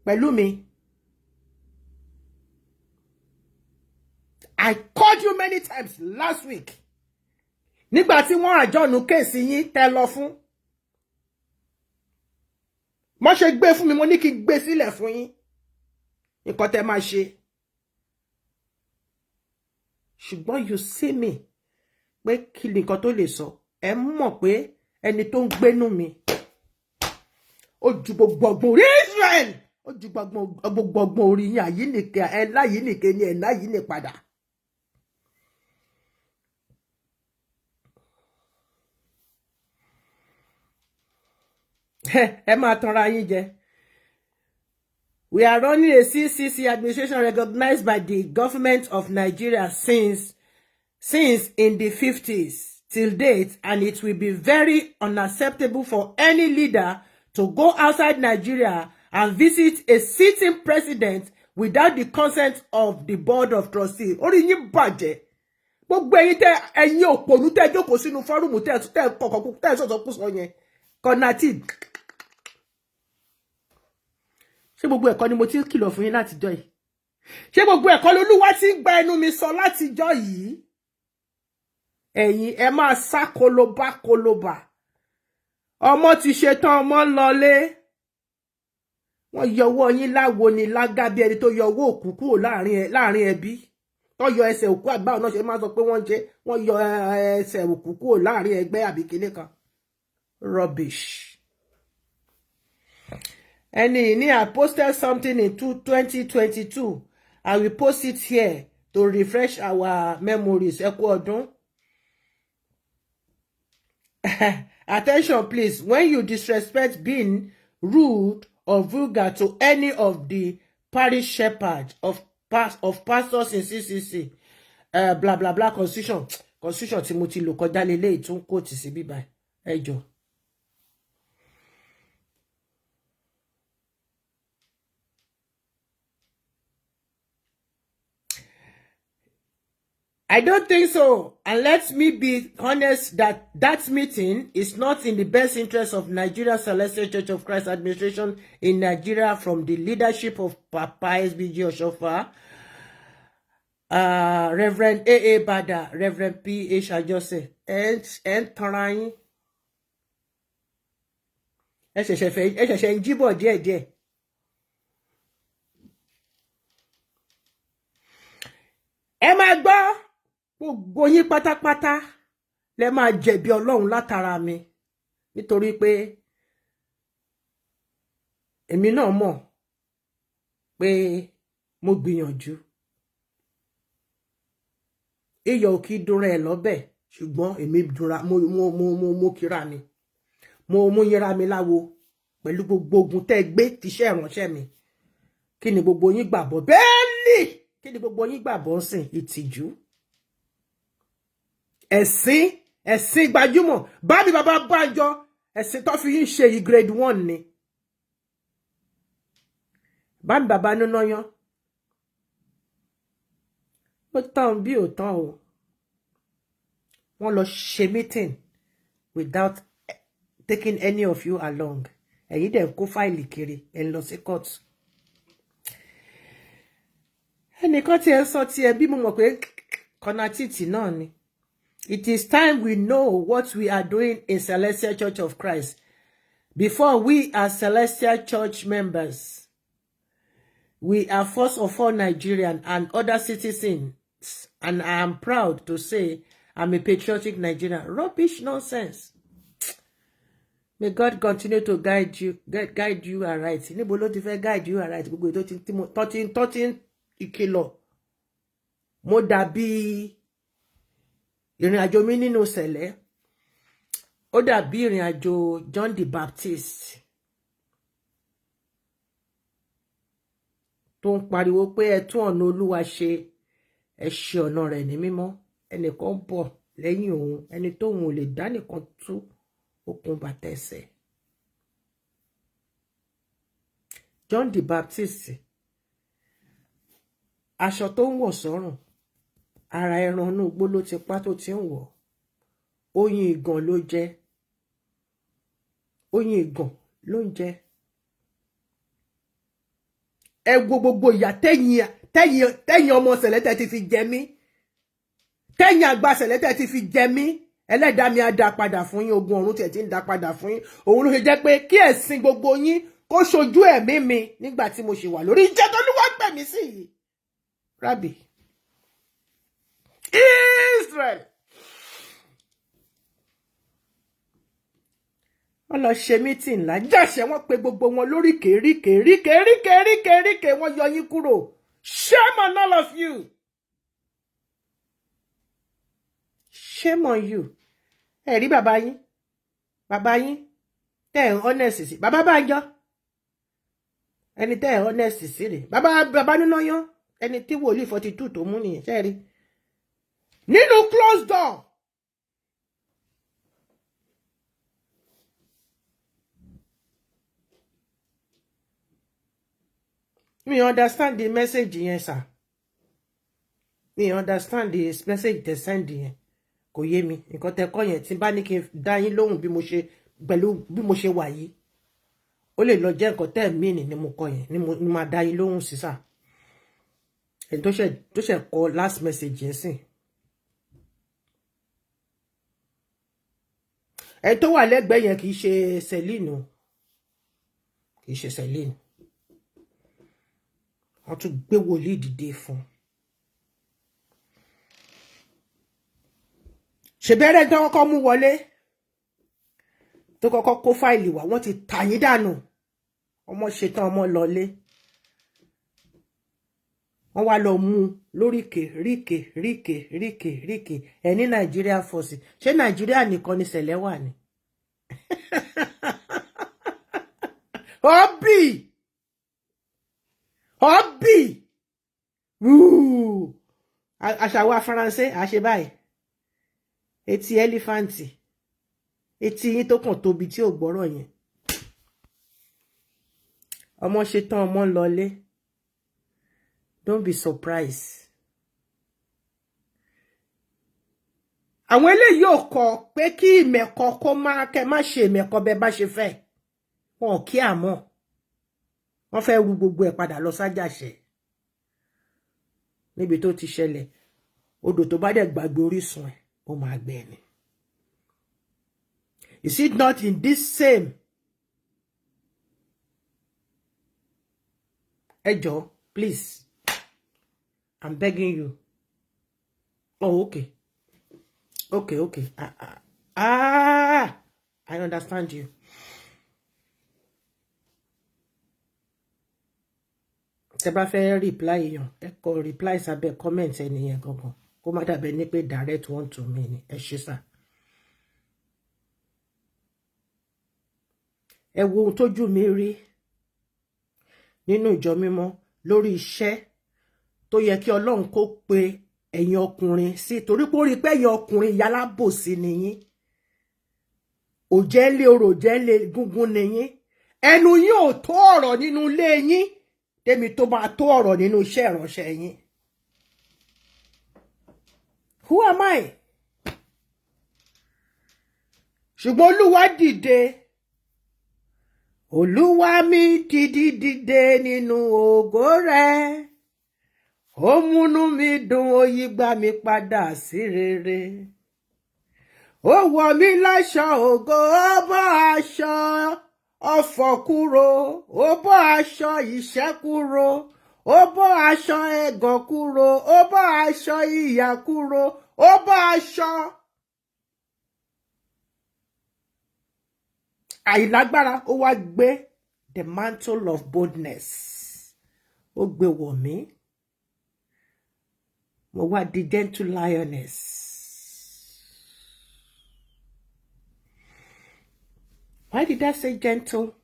pẹ̀lú mi. I called you many times last week nígbà tí wọ́n adjourn case yín tẹ́ lọ fún mo ṣe gbé fún mi, mo ní kí n gbé sílẹ̀ fún yín nǹkan tẹ́ máa ṣe. Ṣùgbọ́n you see me pé kí ni nǹkan tó lè sọ. Ẹ mọ̀ pé ẹni tó ń gbénú mi, ó ju gbogbo ọgbọ́n orí Israel, ó ju gbogbo ọgbọ́n orí yín àyínìke ẹ láyínìke ni ẹ láyínì padà. Ẹ máa tanra yín jẹ. We are running a CCC administration recognized by the government of Nigeria since in the 50s till date, and it will be very unacceptable for any leader to go outside Nigeria and visit a sitting president without the consent of the board of trustees. Orí yín bàjẹ́. Gbogbo ẹ̀yin tẹ́ ẹ̀yin òpònú tẹ́ jókòó sínú forum tẹ́ kọ̀kọ̀ tẹ́ sọ̀sọ̀ kú sọ yẹn. Kọ́nàtì, ṣé gbogbo ẹ̀kọ́ ni mo ti ń kìlọ̀ fún yín látijọ́ yìí? Ṣé gbogbo ẹ̀kọ́ lolúwa ti ń gba ẹnu mi sọ látijọ́ yìí? Ẹ̀yin ẹ máa sá kolobá kolobá. Ọmọ ti ṣetán, ọmọ ń lọlé. Wọ́n yọ ọwọ́ yín láwo ni lágá, bí ẹni tó yọ ọwọ́ òkú kúrò láàrin ẹbí, tó yọ ẹsẹ̀ òkú àgbà náà ṣe máa sọ pé wọ́n jẹ́ wọ́n yọ ẹsẹ̀ òkú kúrò láàrin ẹgbẹ́ àbí kinní kan. Rubbish. Ẹni ní I posted something in 2022. I will post it here to refresh our memories. Ẹ kú ọdún. Attention please, when you disrespect, being rude or vulgar to any of the parish shepherd of pastors in CCC, blah blah blah, constitution tí mo ti lò kọjá lélẹ́yìí tún kò tì sí bíbá ẹ jọ̀ọ́. I don't think so. And let me be honest that that meeting is not in the best interest of Nigeria Celestial Church of Christ administration in Nigeria from the leadership of Papa SBG Oshofa, Reverend A.A. Bada, Reverend P.H. Ajose, and tanra yín. Ẹ ṣẹ̀ṣẹ̀ fẹ́, ẹ ṣẹ̀ṣẹ̀ ń jíbọ̀ díẹ̀díẹ̀. Ẹ máa gbọ́, gbogbo yín pátápátá lẹ máa jẹ̀bi Ọlọ́run látara mi, nítorí pé èmi náà mọ̀ pé mo gbìyànjú. Iyọ̀ ò kì í dúnra ẹ̀ lọ́bẹ̀, ṣùgbọ́n èmi dúnra mo kíra mi, mo yẹra mi láwo pẹ̀lú gbogbo ogun tẹ́ gbé tíṣẹ́ ìránṣẹ́ mi. Kí ni gbogbo yín gbàgbọ́ bẹ́ẹ̀lì? Kí ni gbogbo yín gbàgbọ́ ń sìn? Ìtìjú, ẹ̀sìn, ẹ̀sìn gbajúmọ̀ bábí bàbá Bánjọ, ẹ̀sìn tó fi yín ṣe yìí, grade one ni bámi bàbá níná yán. Ó tán bí ò tán o, wọ́n lọ ṣe meeting without taking any of you along. Ẹ̀yin dẹ̀ ń kó fáìlì kiri, ẹ̀ ń lọ sí court. Ẹnìkan tí ẹ sọ tí ẹ bí mo mọ̀ pé kọ́nà títì náà ni. It is time we know what we are doing in Celestial Church of Christ. Before we are Celestial Church members, we are first of all Nigerian and other citizens, and I am proud to say I'm a patriotic Nigerian. Rubbish, nonsense. May God continue to guide you, guide you aright. Níbo ló ti fẹ́ guide you aright? Gbogbo ètò tí tó ti ń ìkìlọ̀. Mo dàbí ìrìn àjò mi nínú sẹ̀lẹ̀. Ó dàbí ìrìn àjò John the Baptist tó ń pariwo pé ẹ tún ọ̀nà Olúwa ṣe, ẹ ṣe ọ̀nà rẹ̀ ní mímọ́. Ẹnìkan ń bọ̀ lẹ́yìn òun, ẹni tóun ò lè dá nìkan tú okùn bàtà ẹsẹ̀. John the Baptist, aṣọ tó ń wọ̀ sọ́rùn, ara ẹran inú igbó ló ti pa tó ti ń wọ̀. Oyin ìgàn ló jẹ, oyin ìgàn ló ń jẹ. Ẹ wo gbogbo ìyà tẹ́yìn ọmọ Sẹ̀lẹ́ tẹ́ ti fi jẹ mí, tẹ́yìn àgbà Sẹ̀lẹ́ tẹ́ ti fi jẹ mí. Ẹlẹ́dàá mi á dá padà fún yín. Ogun ọ̀run tiẹ̀ ti ń dá padà fún yín. Òun ló ṣe jẹ́ pé kí ẹ̀sìn gbogbo yín kó ṣojú ẹ̀mí mi nígbà tí mo ṣì wà lórí ìjẹ́ tó ní wá pè mí sí yìí. Rabbi Israel, wọ́n lọ ṣe meeting lájàṣẹ, wọ́n pe gbogbo wọn lóríkèé ríkèé ríkèé ríkèé ríkèé ríkèé, wọ́n yọ yín kúrò. Shame on all of you. Shame on you. Ẹ rí bàbá yín, bàbá yín tẹ́ ẹ̀ ń honest sí, bàbá Bánjọ, ẹni tẹ́ ẹ̀ honest sí rè, bàbá bàbá níná yán, ẹni tí wòlíì 42 tó mú nìyẹn. Ṣe rí nínú closed door. Mi understand the message yẹn, sir. Mi understand the message tẹ́ send yẹn, kò yé mi. Nǹkan tẹ́ kọ yẹn, tí bá ní kí n dá yín lóhùn bí mo ṣe pẹ̀lú bí mo ṣe wà yìí, ó lè lọ jẹ́ nǹkan tẹ́ mí ni mo kọ yẹn ni mo máa dá yín lóhùn sí, sir. Ẹni tó ṣe kọ last message yẹn sìn, ẹni tó wà lẹ́gbẹ̀ẹ́ yẹn kì í ṣe Celine o, kì í ṣe Celine. Wọ́n tún gbé wòlíì dìde fún un. Ṣèbẹ̀rẹ̀ tó kọ́kọ́ mú wọlé, tó kọ́kọ́ kó fáìlì wá, wọ́n ti tà yín dànù. Ọmọ ṣetán, ọmọ lọlé, wọ́n wá lọ mú lóríkè ríkè ríkè ríkè ríkè. Ẹ ní Nàìjíríà force, ṣé Nàìjíríà nìkan ni Sẹ̀lẹ̀ wà ní? Ọbì ọbì, àṣàwọ̀ Faransé àṣẹ báyìí, etí ẹlífàǹtì, etí yín tó kàn tóbi tí ò gbọ́rọ̀ yẹn. Ọmọ ṣetán, ọmọ ń lọlé. Don't be surprised. Àwọn eléyìí ò kọ̀ pé kí ìmẹ̀kọ kó má kẹ́ má ṣe ìmẹ̀kọ bẹ́ẹ̀ bá ṣe fẹ́. Wọn ò kí àmọ́ wọ́n fẹ́ ru gbogbo ẹ̀ padà lọ sájàṣẹ níbi tó ti ṣẹlẹ̀. Odò tó bá dẹ̀ gbàgbé orísun ẹ̀, ó máa gbẹ ni. Is it not in this same, ẹ jọ̀ọ́, please, I'm begging you. Oh, okay. Ah, ah, ah, I understand you. Tẹ́ bá fẹ́ reply èèyàn, ẹ kọ reply sábẹ́ comment ẹni yẹn gangan, kó má dàbẹ̀ ní pé direct one to me ni. Ẹ ṣé sà. Ẹ wo ohun tójú mi rí nínú ìjọ mímọ́ lórí iṣẹ́ tó yẹ kí Ọlọ́run kó pe ẹ̀yin ọkùnrin sí, torí pé ó rí pé ẹ̀yin ọkùnrin yalábòsí nìyín, òjẹ́ lé orò, òjẹ́ lé gúngún nìyín. Ẹnu yín ò tó ọ̀rọ̀ nínú ilé yín débi tó máa tó ọ̀rọ̀ nínú iṣẹ́ ìránṣẹ́ yín. Who am I? Ṣùgbọ́n Olúwa dìde, Olúwa mi dìdí dìde nínú ògo rẹ̀, ó múnú mi dùn, ó yí gbà mí padà sí rere, ó wọ̀ mí láṣọ ògo, ó bọ́ aṣọ ọ̀fọ̀ kúrò, ó bọ́ aṣọ ìṣẹ́ kúrò, ó bọ́ aṣọ ẹ̀gàn kúrò, ó bọ́ aṣọ ìyà kúrò, ó bọ́ aṣọ àìlágbára, ó wá gbé the mantle of boldness, ó gbé wọ̀ mí. Mo wá di gentle lioness. Why did I say gentle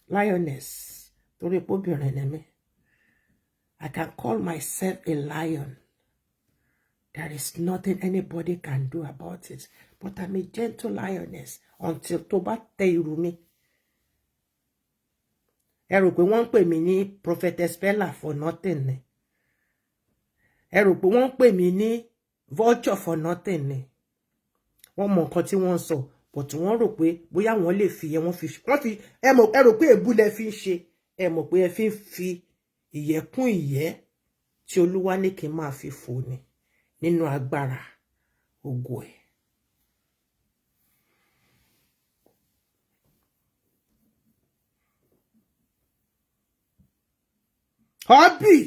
lioness? Torí pé obìnrin ni mí. I can call myself a lion. There is nothing anybody can do about it. But I'm a gentle lioness until tó bá tẹ irú mi. Ẹ rò pé wọ́n ń pè mí ní Prophetess Bella for nothing ni? Ẹ rò pé wọ́n ń pè mí ní vulture for nothing ni? Wọ́n mọ nǹkan tí wọ́n ń sọ, but wọ́n rò pé bóyá wọ́n lè fi yẹn, wọ́n fi ẹ mọ̀. Ẹ rò pé èébú lẹ fi ń ṣe. Ẹ mọ̀ pé ẹ fi ń fi ìyẹ́kún ìyẹ́ tí Olúwa ní kí n máa fi fò ni nínú agbára ògo ẹ̀. Hobby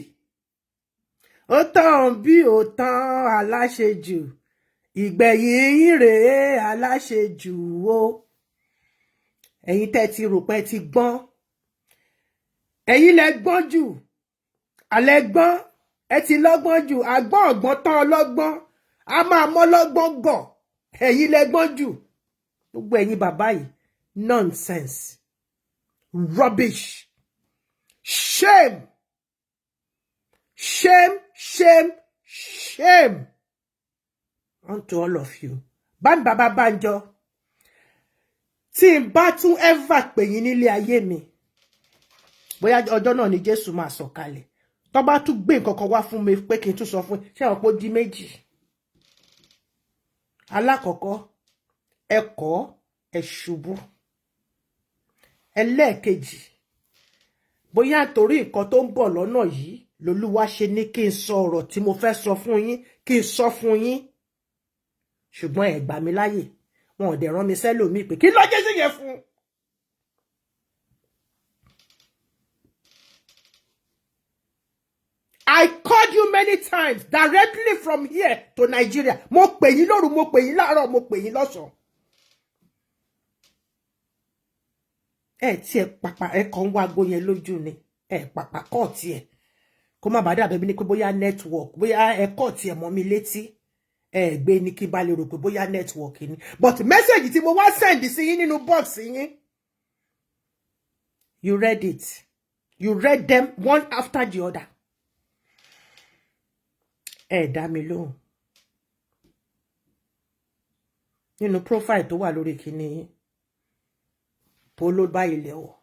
ó tán bí ó tán, aláṣejù ìgbẹ̀yìn yín rèé, aláṣejù o. Ẹ̀yin tẹ́ ti rò pé ti gbọ́n, ẹ̀yin lẹ gbọ́n jù, alẹ́ gbọ́n, ẹ ti lọ́gbọ́n jù. Àgbọ́n ọ̀gbọ́n tán, ọlọ́gbọ́n a máa mọ́ lọ́gbọ́n gọ̀. Ẹ̀yin lẹ gbọ́n jù, gbogbo ẹ̀yin bàbá yìí. Nonsense, rubbish, shame, shame, shame, shame unto all of you. Bá bàbá Bánjọ, tí n bá tún ever pè yín nílé ayé mi, bóyá ọjọ́ náà ni Jésù máa sọ̀kalẹ̀. Tó bá tún gbé nǹkan kan wá fún mi pé kí n tún sọ fún ṣé àwọn pé ó di méjì. Alákọ̀ọ́kọ́, ẹ kọ́ ẹ ṣubú. Ẹlẹ́ẹ̀kejì, bóyá torí nǹkan tó ń bọ̀ lọ́nà yìí lolúwa ṣe ní kí n sọ ọ̀rọ̀ tí mo fẹ́ sọ fún yín, kí n sọ fún yín, ṣùgbọ́n ẹ gbà mí láyè. Wọn ò dẹ̀ rán mi sẹ́lòmíì pé kí ló jẹ́ sí yẹn fún. I called you many times directly from here to Nigeria. Mo pè yín lóru, mo pè yín láàárọ̀, mo pè yín lọ́sàn-án. Ẹ tí ẹ pàpà, ẹ kàn ń wá ago yẹn lójú ni. Ẹ pàpà kọ́ tiẹ̀ kó má bàa dàbẹ̀ bí ní pé bóyá network, bóyá ẹ kọ́ tiẹ̀ mọ́ mi létí. Ẹ gbé ní kí n bá lè rò pé bóyá network ni. But message tí mo wá send sí yín nínú box yín, you read it, you read them one after the other. Ẹ dá mi lóhùn nínú profile tó wà lórí kíní yín, polo báyìí lẹ́wọ̀.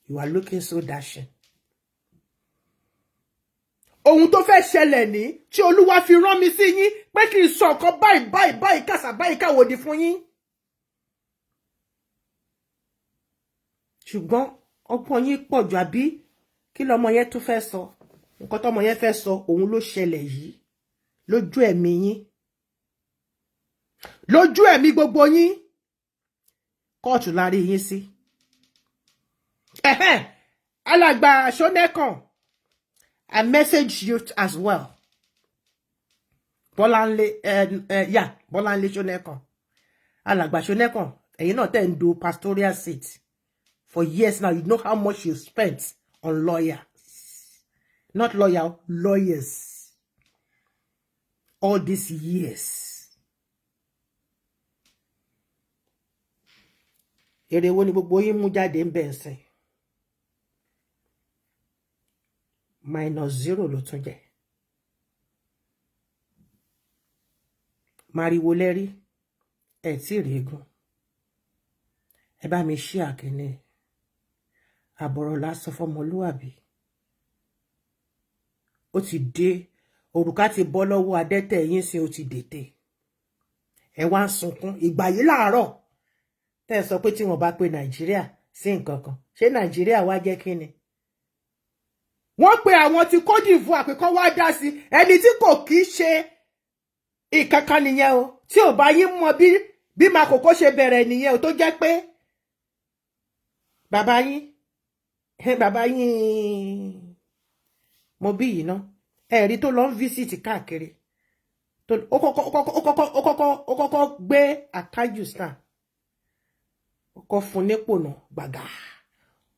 You are looking so dashing. Ohun tó fẹ́ ṣẹlẹ̀ ní tí Olúwa fi rán mi sí yín pé kí n sọ nǹkan báyìí báyìí báyìí, kàṣà báyìí, káwòdì fún yín. Ṣùgbọ́n ọgbọ́n yín pọ̀ jù, àbí kí lọmọ yẹn tún fẹ́ sọ? Nǹkan tọmọ yẹn fẹ́ sọ, òun ló ṣẹlẹ̀ yìí lójú ẹ̀mí yín, lójú ẹ̀mí gbogbo yín. Kóòtù la rí yín sí. Alàgbà Ṣónẹ́kàn, I message you as well. Bọ́láńlé, yeah, Bọ́láńlé Ṣónẹ́kàn, alàgbà Ṣónẹ́kàn, ẹ̀yin náà tẹ̀ ń do pastoral seat for years now. You know how much you spent on lawyers, not lawyer, lawyers, all these years. Èrè wo ni gbogbo yín mú jáde ń bẹ̀ ń sìn? -0 ló tún jẹ́. Mariwo lẹ́rí ẹ̀ tí rí egun. Ẹ bá mi ṣí àkíní àbọ̀rọ̀ lásán fọmọlúwàbí. Ó ti dé, òrùka ti bọ́ lọ́wọ́ adẹ́tẹ̀ yín sí, ó ti dètè. Ẹ wá ń sunkún ìgbà yìí láàárọ̀ tẹ́ ẹ sọ pé tí wọ́n bá pe Nàìjíríà sí nǹkan kan, ṣé Nàìjíríà wá jẹ́ kí ni? Wọ́n pe àwọn tí Côte d'Ivoire pé kán wá dá sí ẹni tí kò kí ṣe ìkankan nìyẹn o. Tí ò bá yín mọ bí Makoko ṣe bẹ̀rẹ̀ nìyẹn o, tó jẹ́ pé bàbá yín mo bí yìí ná, ẹ̀rí tó lọ ń visit káàkiri, ó kọ́kọ́ gbé Akájù star, ó kọ́ fún nípò náà gbàgà,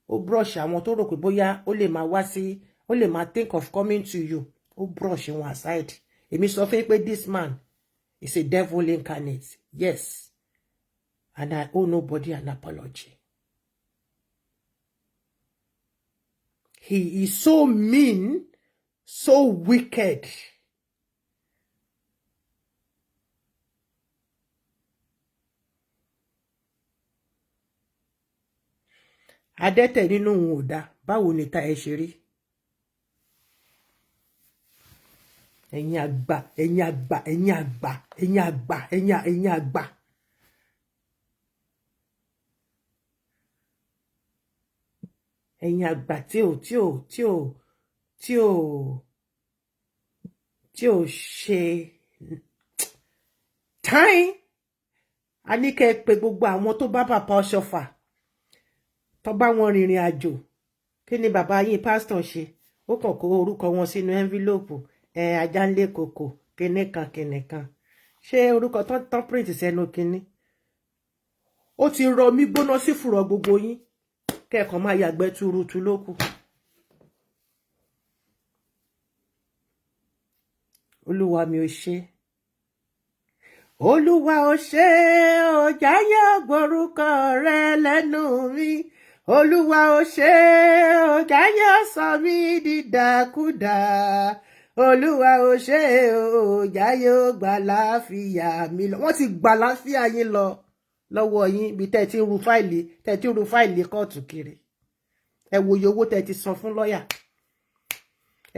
ó brush àwọn tó rò pé bóyá ó lè máa wá sí, ó lè máa think of coming to you, ó brush wọn aside. Èmi sọ fún yín pé this man is a devil incarnate. Yes, and I owe nobody an apology. He is so mean, so wicked. Adẹ́tẹ̀ nínú òun ò dáa, báwo ni ta ẹ ṣe rí? Ẹ̀yin àgbà, ẹ̀yin àgbà, ẹ̀yin àgbà, ẹ̀yin àgbà, ẹ̀yin àgbà. Ẹ̀yin àgbà tí ò tí ò tí ò tí ò tí ò ṣe táìn. A ní kẹ́ ẹ pé gbogbo àwọn tó bá bàbá Ọ̀ṣọ́fà, tó bá wọn rìnrìn àjò. Kí ni bàbá yín pásítọ̀ ṣe? Ó kàn kó orúkọ wọn sínú envelope. Ẹ ajá ń lé koko, kinní kan kinní kan. Ṣé orúkọ tán print sẹ́nu kinní? Ó ti rọ mí gbóná sí fùrọ̀ gbogbo yín. Kẹ́ẹ̀kan máa yàgbẹ́ túrútú lókù. Olúwa mi ò ṣe. Olúwa ò ṣe, ọjà yẹ gbórúkọ rẹ lẹ́nu mi. Olúwa ò ṣe, ọjà yẹ sọ mí dídàkudà. Olúwa ò ṣe, ọjà yóò gbà láfíà mi lọ. Wọ́n ti gbà láfíà yín lọ lọ́wọ́ yín bí tẹ́ ti ń ru fáìlì, tẹ́ ti ń ru fáìlì kóòtù kiri. Ẹ wo iye owó tẹ́ ti san fún lọ́yà.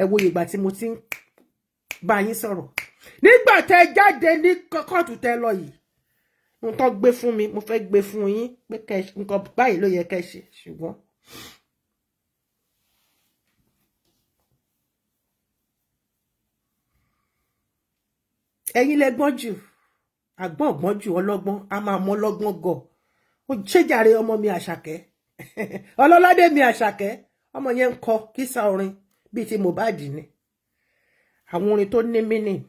Ẹ wo ìgbà tí mo ti ń bá yín sọ̀rọ̀. Nígbà tẹ́ jáde ní kóòtù tẹ́ lọ yìí, nǹkan gbé fún mi, mo fẹ́ gbé fún yín pé nǹkan báyìí ló yẹ kẹ́ ṣe, ṣùgbọ́n ẹ̀yin lẹ gbọ́n jù, àgbọ̀n gbọ́n jù, ọlọ́gbọ́n a máa mọ ọlọ́gbọ́n gọ̀. Ó ṣèjàre ọmọ mi Àṣàkẹ́, Ọlọ́ládé mi Àṣàkẹ́, ọmọ yẹn ń kọ kísà orin bíi ti Mohbad ni, àwọn orin tó ní meaning.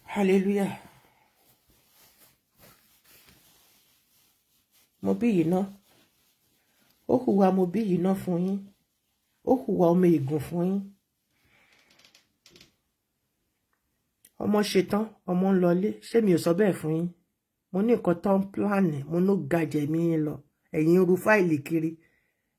Hallelujah. Mo bí yìí ná, ó hùwà, mo bí yìí ná fún yín, ó hùwà ọmọ ègùn fún yín. Ọmọ ṣetán, ọmọ ń lọlé. Ṣé mi ò sọ bẹ́ẹ̀ fún yín? Mo ní nǹkan tó ń pílánì, mo ló ga jẹ̀mí yín lọ. Ẹ̀yin ń ru fáìlì kiri,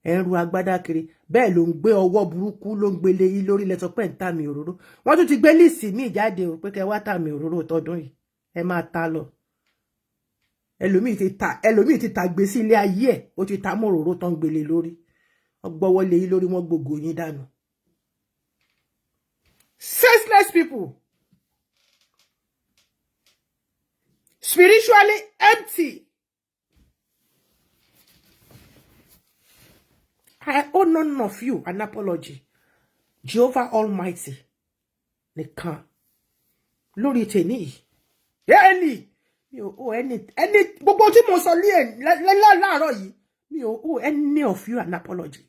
ẹ̀ ń ru agbádá kiri, bẹ́ẹ̀ ló ń gbé ọwọ́ burúkú, ló ń gbélé yín lórí lẹ́sọ pé ń tà mí òróró. Wọ́n tún ti gbé líìsì míì jáde o, pé kẹ́ wá tà mí òróró tọdún yìí. Ẹ máa ta lọ. Ẹlòmíì ti ta gbé sí ilé ayé ẹ̀, ó ti ta mọ́ òróró tó ń gbélé lórí. Wọ́n gbọ́wọ́ lé yín lórí, wọ́n gbogbo yín dànù. Senseless people. Spiritually empty. I owe none of you an apology. Jehovah Almighty nìkan lórí tèmi yìí. Ẹni mi ò owe any gbogbo tí mo sọ lé láàárọ̀ yìí, mi ò owe any of you an apology.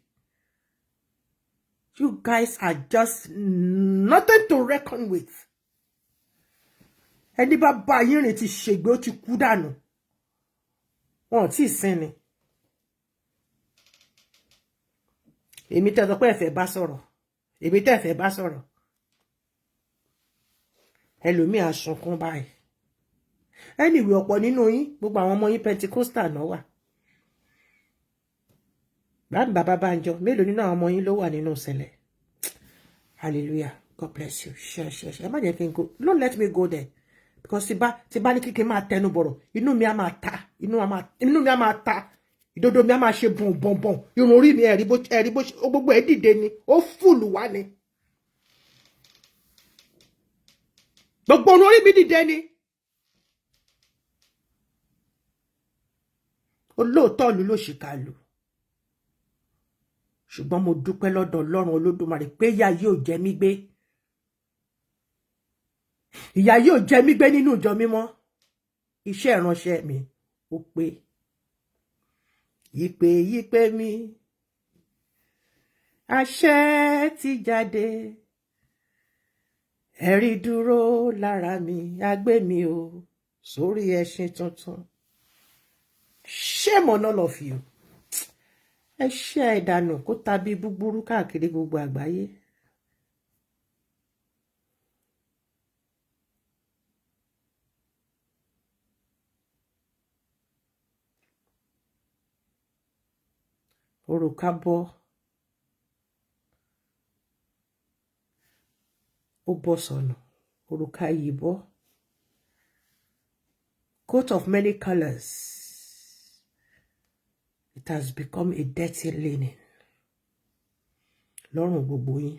You guys are just nothing to reckon with. Ẹni bá bá yín rìn ti ṣègbè, ó ti kú dànù. Wọn ò tí ì sin ni. Èmi tẹ́ sọ pé ẹ fẹ́ bá sọ̀rọ̀, èmi tẹ́ fẹ́ bá sọ̀rọ̀, ẹlòmíì á sunkún báyìí. Anyway, ọ̀pọ̀ nínú yín, gbogbo àwọn ọmọ yín Pentecostal náà wà. Báńbà bàbá Bánjọ, mélòó nínú àwọn ọmọ yín ló wà nínú ìṣẹ̀lẹ̀? Hallelujah. God bless you. Share, share, share. Ẹ má jẹ́ kí n go, don't let me go there, because tí bá ní kíkẹ́ máa tẹnu bọ̀rọ̀, inú mi á máa ta, inú mi á máa ta, ìdodo mi á máa ṣe bọ̀n bọ̀n bọ̀n, irun orí mi, ẹ̀rí bó gbogbo ẹ̀ dìde ni, ó fùlù wá ni, gbogbo irun orí mi dìde ni. Olóòótọ́ ìlú ló ṣìkà lù, ṣùgbọ́n mo dúpẹ́ lọ́dọ̀ Ọlọ́run Olódùmarè pé ìyà yóò jẹ mí gbé, ìyà yóò jẹ mí gbé nínú ìjọ mímọ́. Iṣẹ́ ìránṣẹ́ mi ó pé ìpè yípe mi, àṣẹ ti jáde, ẹ̀rí dúró lára mi, agbé mi o sórí ẹṣin tuntun. Shame on all of you. Ẹ ṣe ìdànù kó tàbí búburú káàkiri gbogbo àgbáyé. Òrùka bọ́, ó bọ́ sọnù, òrùka yìí bọ́. Coat of many colors. It has become a dirty linen lọ́rùn gbogbo yín.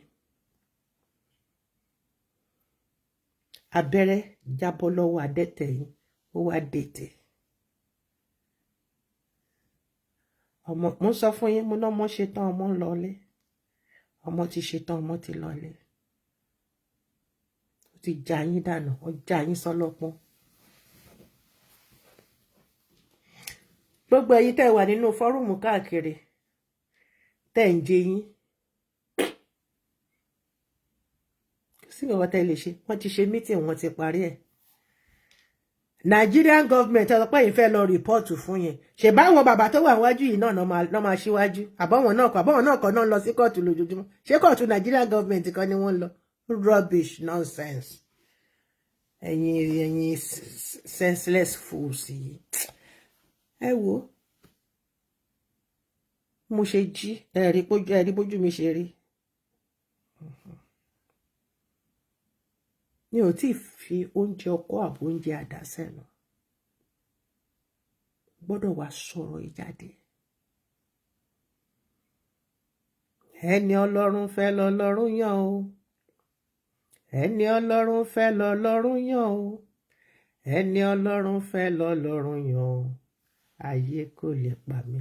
Abẹ́rẹ́ jábọ́ lọ́wọ́ adẹ́tẹ̀ yín, ó wá dètè. Ọmọ mo sọ fún yín, mo náà mo ṣe tán, ọmọ ń lọlé. Ọmọ ti ṣe tán, ọmọ ti lọlé. Ó ti já yín dànù, ó já yín sọ́lọ́pọ́n. Gbogbo ẹ̀yin tẹ́ wà nínú fọ́rùmù káàkiri, tẹ́ ń jẹ yín. Sí nǹkan tẹ́ lè ṣe, wọ́n ti ṣe meeting, wọ́n ti parí ẹ̀. Nigerian government ẹ sọ pé yìí fẹ́ lọ rìpọ́ọ̀tù fún yẹn. Ṣe báwọn bàbá tó wà níwájú yìí náà náà máa ṣíwájú? Àbọ̀wọ̀n náà kọ́, àbọ̀wọ̀n náà kọ́ náà lọ sí kóòtù lójoojúmọ́? Ṣé kóòtù Nigerian government kan ni wọ́n lọ? Rubbish, nonsense. Ẹ̀yin senseless fools yìí. Ẹ wo mo ṣe jí, ẹ rí bójú mi ṣe rí. Mi ò tí ì fi oúnjẹ ọkọ àbò oúnjẹ àdá sẹ́nu. Gbọ́dọ̀ wá sọ̀rọ̀ ìjáde. Ẹni Ọlọ́run fẹ́ lọ́lọ́run yàn o. Ẹni Ọlọ́run fẹ́ lọ́lọ́run yàn o. Ẹni Ọlọ́run fẹ́ lọ́lọ́run yàn o. Ayé kò lè pa mí.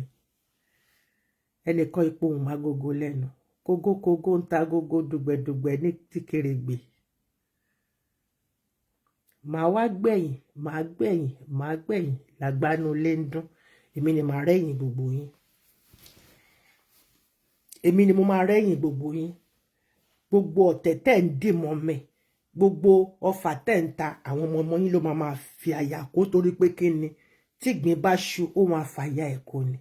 Ẹnìkan ipò òun agogo lẹ́nu. Kógókógó ń ta gógó, dùgbẹ̀dùgbẹ̀ ní tìkèrègbè. Màá wá gbẹ̀yìn, màá gbẹ̀yìn, màá gbẹ̀yìn lágbánú lé ń dún. Èmi ni màá rẹ́yìn gbogbo yín. Èmi ni mo máa rẹ́yìn gbogbo yín. Gbogbo ọ̀tẹ̀ tẹ́ ń dì mọ́ mi, gbogbo ọfà tẹ́ ń ta, àwọn ọmọ ọmọ yín ló máa máa fi àyà kó, torí pé kí ni? Tígbín bá ṣu, ó máa fàyà ẹ̀kọ́ ni.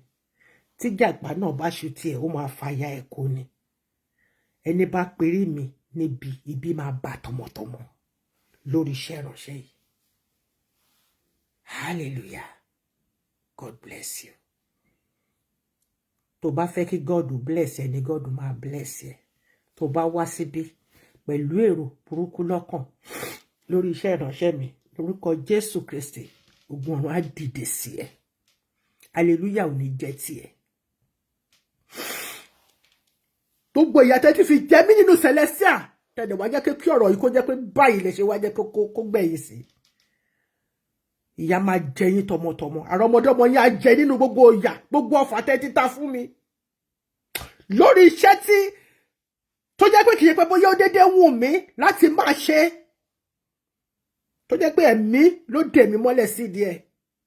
Tí jàgbá náà bá ṣu tiẹ̀, ó máa fàyà ẹ̀kọ́ ni. Ẹni bá perí mi níbi ibi máa bà tọmọtọmọ lórí iṣẹ́ ìránṣẹ́ yìí. Hallelujah. God bless you. Tó bá fẹ́ kí God bless ẹ ni God máa bless ẹ. Tó bá wá síbí pẹ̀lú èrò burúkú lọ́kàn lórí iṣẹ́ ìránṣẹ́ mi, lórúkọ Jésù Kristi, ogun ọ̀run á dìde sí ẹ. Hallelujah ò ní jẹ́ tiẹ̀. Gbogbo ìyà tẹ́ ti fi jẹ mí nínú Celestial, tẹ̀lé wá jẹ́ kí ọ̀rọ̀ yìí kó jẹ́ pé báyìí lè ṣe wá jẹ́ kó gbẹ̀yìn sí. Ìyà máa jẹ yín tọmọtọmọ. Àrọmọdọ́mọ yín á jẹ nínú gbogbo ìyà, gbogbo ọfà tẹ́ ti ta fún mi. Lórí iṣẹ́ tí tó jẹ́ pé kì í ṣe pé bóyá ó dédé wù mí láti máa ṣe, tó jẹ́ pé ẹ̀mí ló dè mí mọ́lẹ̀ sídìí ẹ̀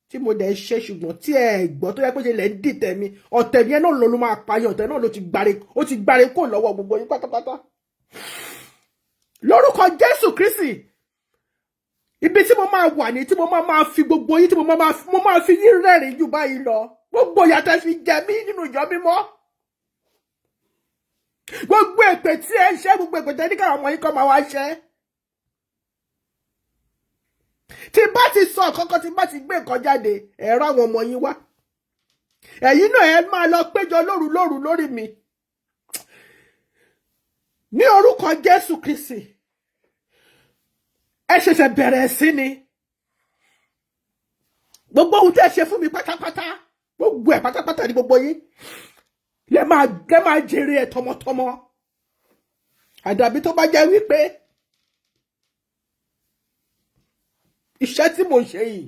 tí mo dẹ̀ ṣe, ṣùgbọ́n tí ẹ gbọ́, tó jẹ́ pé ṣe lẹ̀ ń dìtẹ̀ mi, ọ̀tẹ̀ yẹn náà ló máa payọ̀, ọ̀tẹ̀ náà ló ti gbáre, ó ti gbáre kó lọ́wọ́ gbogbo yín pátápátá. Lórúkọ Jésù Kristi, ibi tí mo máa wà ní tí mo máa fi gbogbo yín, tí mo máa fi yín rẹ́rìn jù báyìí lọ. Gbogbo ìyà tẹ́ fi jẹ mí nínú ìjọ mímọ́, gbogbo èpè tí ẹ ṣe, gbogbo èpè tẹ́ ní káwọn ọmọ yín kọ́ máa wá ṣe. Tí bá ti sọ kankan, tí bá ti gbé nǹkan jáde, ẹ̀rọ àwọn ọmọ yín wá. Ẹ̀yin náà ẹ máa lọ péjọ lóru lóru lórí mi. Ní orúkọ Jésù Kristi, ẹ ṣẹ̀ṣẹ̀ bẹ̀rẹ̀ sí ni. Gbogbo ohun tí ẹ ṣe fún mi pátápátá, gbogbo ẹ̀ pátápátá ni gbogbo yín lẹ máa jèrè ẹ̀ tọmọtọmọ. Àdàbí tó bá jẹ́ wípé iṣẹ́ tí mò ń ṣe yìí,